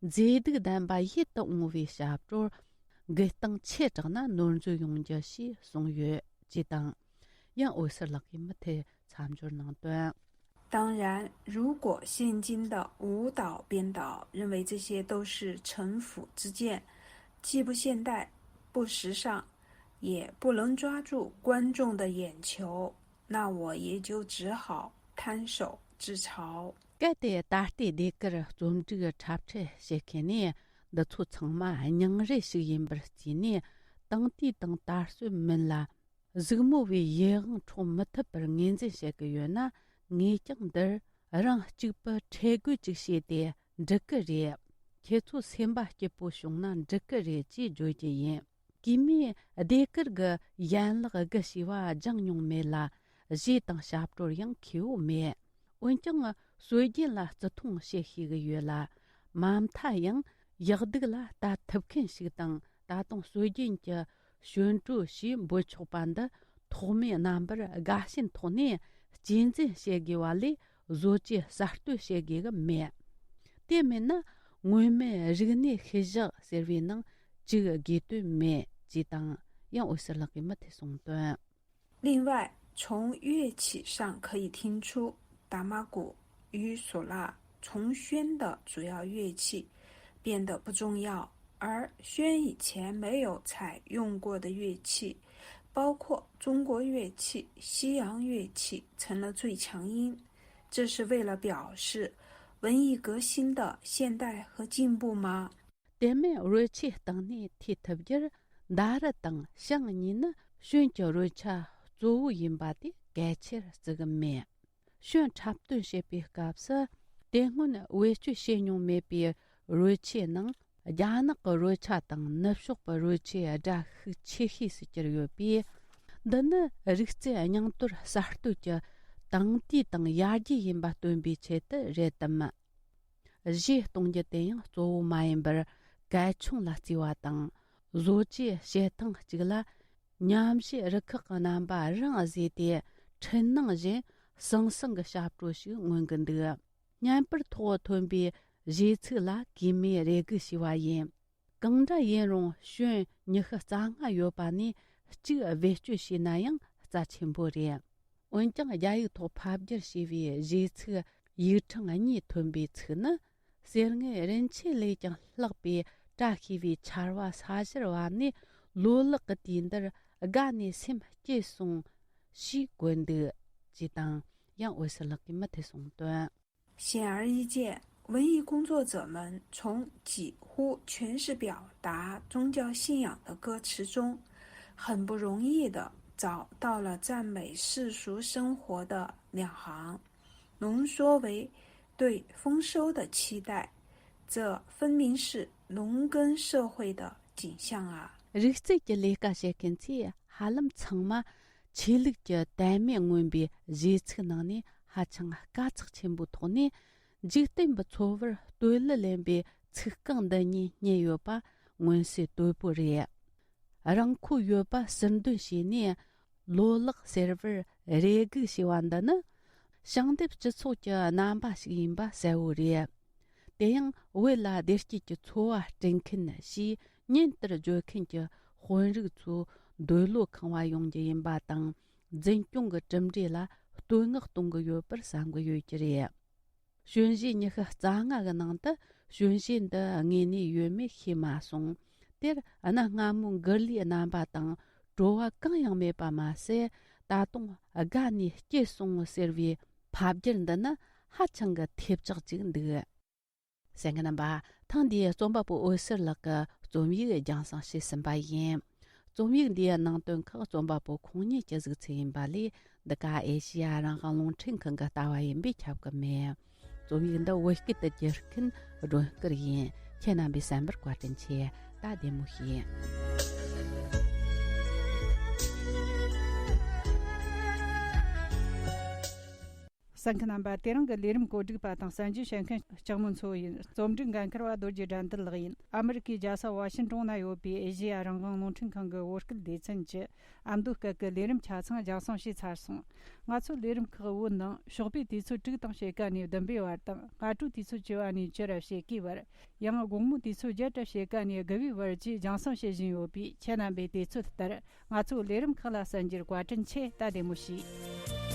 མཛེས་སྡུག་ལྡན་པ་ཡིད་དུ་འོང་བའི་ཞབས་བྲོར་འགུལ་སྟངས་ཆེ་དྲགས་ན་ནོར་འཛོལ་ཡོང་རྒྱུ་ཞེས་གསུངས་ཡོད་ཅེས་དང་། ཡང་འོད་ཟེར་ལགས་ཀྱིས་མུ་མཐུད་མཚམས་སྦྱོར་གནང་དོན། 当然，如果现今的舞蹈编导认为这些都是城府之见，既不现代、不时尚，也不能抓住观众的眼球，那我也就只好摊手自嘲。 གལ་ཏེ་ད་ལྟའི་ཟློས་གར་རྩོམ་སྒྲིག་འཁྲབ་ཁྲིད་བྱེད་མཁན་ནི་འདི་ཚོ་ཚང་མ་སྙིང་རུས་ཤིག་ཡིན་པར་བརྩིས་ནས། དེང་དུས་དང་དར་སྲོལ་མིན་ལ་གཟིགས་མོ་བའི་ཡིད་དབང་འཕྲོག་མི་ཐུབ་པར་ངོས་འཛིན་བྱེད་ཀྱི་ཡོད་ན། ངས་ཀྱང་འདིར་རང་གཅིག་པུ་ཁྲེལ་དགོད་ཅིག་བྱས་ཏེ་འགྲིག་གི་རེད། ཁྱེད་ཚོ་སེམས་པ་སྐྱིད་པོ་བྱུང་ན་འགྲིག་གི་རེད་ཅེས་བརྗོད་ཀྱི་ཡིན། གུས་མོས་ཟློས་གར་གྱི་ཡན་ལག་དགུ་ཞེས་པ་སྦྱངས་མྱོང་མེད་ལ། གཞས་དང་ཞབས་བྲོར་ཡང་མཁས་པོ་མེད། འོན་ཀྱང་སྲོལ་རྒྱུན་ལ་བརྩི་མཐོང་བྱེད་ཤེས་ཀྱི་ཡོད་ལ། མ་མཐའ་ཡང་ཡག་སྡུག་ལ་ལྟ་ཐུབ་མཁན་ཞིག་དང་། ད་དུང་སྲོལ་རྒྱུན་གྱི་ཞོན་བྲོ་ཞེས་འབོད་ཆོག་པ་འདི་ཐོག་མའི་རྣམ་པར་དགའ་ཞེན་ཐོག་ནས་གཅེས་འཛིན་བྱེད་དགོས་པ་ལས། བཟོ་བཅོས་གསར་གཏོད་བྱེད་དགོས་ཀྱི་མེད། དེ་མིན་ན་སྔོན་མའི་རིག་གནས་ཤུལ་བཞག་ཟེར་བའི་ནང་བཅུག་དགོས་དོན་མེད་ཅེས་དང་། ཡང་འོད་ཟེར་ལགས་ཀྱིས་མུ་མཐུད་གསུངས་དོན། 另外，从乐器上可以听出，达玛鼓与索拉从宣的主要乐器变得不重要，而宣以前没有采用过的乐器，包括中国乐器、西洋乐器，成了最强音。这是为了表示文艺革新的现代和进步吗？ དེ་མིན་རོལ་ཆས་སྟེང་ནས་ཐོས་ཐུབ་རྒྱུར། མདའ་རུ་དང་ཞང་གཉིས་ནི་ཞོན་གྱི་རོལ་ཆ་གཙོ་བོ་ཡིན་པ་དེ་གལ་ཆེར་བརྩི་གི་མེད། ཞོན་འཁྲབ་སྟོན་བྱེད་པའི་སྐབས་སུ། དེ་སྔོན་བེད་སྤྱོད་བྱས་མྱོང་མེད་པའི་རོལ་ཆའི་ནང་ རྒྱ་ནག་གི་རོལ་ཆ་དང་ནུབ་ཕྱོགས་པའི་རོལ་ཆའི་སྒྲ་ཤུགས་ཆེ་ཤོས་སུ་གྱུར་ཡོད་པས། འདི་ནི་རིག་རྩལ་རྙིང་དོར་གསར་གཏོད་ཀྱི་དེང་དུས་དང་ཡར་རྒྱས་ཡིན་པ་སྟོན་པའི་ཆེད་དུ་རེད་དམ། གཞས་གཏོང་རྒྱུ་དེ་ཡང་གཙོ་བོ་མ་ཡིན་པར་གལ་ཆུང་ལ་བརྩིས་པ་དང་། བཟོ་བཅོས་བྱེད་སྟངས་གཅིག་ལ་ཉམས་ཞིབ་རུ་ཁག་གི་རྣམ་པ་རང་བཟོས་ཏེ། འཕྲུལ་སྣང་བཞིན་ཟང་ཟིང་གི་ཞབས་བྲོ་ཞིག་མངོན་གྱི་འདུག། བརྙན་པར་ཐོག་ཐོན་པའི་གཞས་ཚིག་ལ་གུས་མོས་རེ་སྒུག་བྱས་པ་ཡིན། གང་འདྲ་ཡིན་རུང་ཞོན་ཉི་ཤུ་རྩ་ལྔ་ཡོད་པ་ནས་གཅིག་བེད་སྤྱོད་བྱས་ན་ཡང་རྩ་ཆེན་པོ་རེད། འོན་ཀྱང་རྒྱ་ཡིག་ཐོག་ཕབ་བསྒྱུར་བྱས་པའི་གཞས་ཚིག་ཡིག་ཕྲེང་གཉིས་ཐོན་པའི་ཚིག་ནི། གསེར་དངུལ་རིན་ཆེན་ལས་ཀྱང་ལྷག་པའི་བཀྲ་ཤིས་པའི་ཆར་པ་ས་གཞིར་བབས་ནས། ལོ་ལེགས་ཀྱི་དུས་འདིར་དགའ་ནས་སེམས་སྐྱིད་སོང་ཞེས་བཀོད་འདུག་ཅེས་དང་། ཡང་འོད་ཟེར་ལགས་ཀྱིས་མུ་མཐུད་གསུངས་དོན། 显而易见，文艺工作者们从几乎全是表达宗教信仰的歌词中，很不容易地找到了赞美世俗生活的两行，浓缩为对丰收的期待。这分明是农耕社会的景象啊！ རིག་རྩལ་གྱི་ལས་ཀ་བྱེད་མཁན་ཚོས་ཧ་ལམ་ཚང་མ་ཆོས་ལུགས་ཀྱི་དད་མོས་མངོན་པའི་གཞས་ཚིག་ནང་ནས་ཧ་ཅང་དཀའ་ཚེགས་ཆེན་པོའི་ཐོག་ནས། འཇིག་རྟེན་པའི་འཚོ་བར་བསྟོད་གླུ་ལེན་པའི་ཚིག་རྐང་འདི་གཉིས་རྙེད་ཡོད་པ་མངོན་གསལ་དོད་པོ་རེད། རང་མཁོ་ཡོད་པ་ཟུར་འདོན་བྱས་ནས། ལོ་ལེགས་ཟེར་བར་རེ་སྒུག་བྱས་པ་འདི་ནི། ཞིང་འདེབས་སྤྱི་ཚོགས་ཀྱི་རྣམ་པ་ཞིག་ཡིན་པ་གསལ་བོ་རེད། དེ་ཡང་བོད་ལ་བདེ་སྐྱིད་ཀྱི་འཚོ་བ་སྐྲུན་མཁན་ཞེས་ཉིན་ལྟར་བརྗོད་མཁན་གྱི་དཔོན་རིགས་ཚོ་འདོད་བློ་ཁེངས་པ་ཡོང་རྒྱུ་ཡིན་པ་དང་། འཛིན་སྐྱོང་གི་གྲུབ་འབྲས་ལ་བསྟོད་བསྔགས་གཏོང་གི་ཡོད་པར་བསམ་གྱི་ཡོད་ཀྱི་རེད། གཞོན་གཞས་ཉི་ཤུ་རྩ་ལྔ་གི་ནང་དུ་གཞོན་གཞས་འདི་དངོས་གནས་ཡོད་མེད་ཤེས་མ་སོང་། དེར་གནའ་སྔ་མོའི་མགུར་གླུའི་རྣམ་པ་དང་བྲོ་བ་གང་ཡང་མེད་པ་མ་ཟད། ད་དུང་དགའ་ནས་སྐྱིད་སོང་ཟེར་བའི་ཕབ་བསྒྱུར་འདི་ནི་ཧ་ཅང་གི་ཐེབས་ཆག་ཅིག་འདུག། གསན་མཁན་རྣམ་པ། ཐེངས་འདིའི་རྩོམ་པ་པོ་འོད་ཟེར་ལགས་ཀྱི་རྩོམ་ཡིག་རྒྱང་སྲིང་བྱས་ཟིན་པ་ཡིན། རྩོམ་ཡིག་འདིའི་ནང་དོན་ཁག་རྩོམ་པ་པོ་ཁོང་ཉིད་ཀྱི་གཟིགས་ཚུལ་ཡིན་པ་ལས། འདི་ག་ཨེ་ཤེ་ཡ་རང་དབང་རླུང་འཕྲིན་ཁང་གི་ལྟ་བ་ཡིན་པས་ཁྱབ་ཀྱི་མེད། རྩོམ་ཡིག་འདི་བོད་སྐད་དུ་བསྒྱུར་མཁན་སྒྲོན་སྐུར་ཡིན། ཁྱེད་རྣམ་པས་གསན་པར་བཀའ་དྲིན་ཆེ། ད་བདེ་མོ་བྱོས། གསན་མཁན་རྣམ་པ། དེ་རིང་གི་ལས་རིམ་གོ་སྒྲིག་པ་དང་གསན་རྒྱུ་བྱེད་མཁན་ལྕགས་མོ་མཚོ་ཡིན། རྩོམ་སྒྲིག་འགན་འཁུར་བ་རྡོ་རྗེ་དགྲ་འདུལ་ལགས་ཡིན། ཨ་མི་རི་ཀའི་རྒྱལ་ས་ཝ་ཤིན་ཀྲོང་ན་ཡོད་པའི་ཨེ་ཤེ་ཡ་རང་དབང་རླུང་འཕྲིན་ཁང་གི་བོད་སྐད་སྡེ་ཚན་གྱི་ཨ་མདོ་སྐད་ཀྱི་ལས་རིམ་ཆ་ཚང་རྒྱང་སྲིང་བྱས་ཚར་སོང་། ང་ཚོའི་ལས་རིམ་ཁག་བོད་ནང་ཞོགས་པའི་དུས་ཚོད་དྲུག་དང་ཕྱེད་ཀ་ནས་བདུན་པའི་བར་དང་། སྔ་དྲོའི་དུས་ཚོད་བཅུ་པ་ནས་བཅུ་ར་ཕྱེད་ཀའི་བར། ཡང་དགོང་མོའི་དུས་ཚོད་བརྒྱད་ར་ཕྱེད་ཀ་ནས་དགུ་པའི་བར་བཅས་རྒྱང་སྲིང་བྱེད་བཞིན་ཡོད་པས། ཁྱེད་རྣམ་པས་དུས་ཚོད་ལྟར་ང་ཚོའི་ལས་རིམ་ཁག་ལ་གསན་རྒྱུར་བཀའ་དྲིན་ཆེ། ད་བདེ་མོ་བྱོས།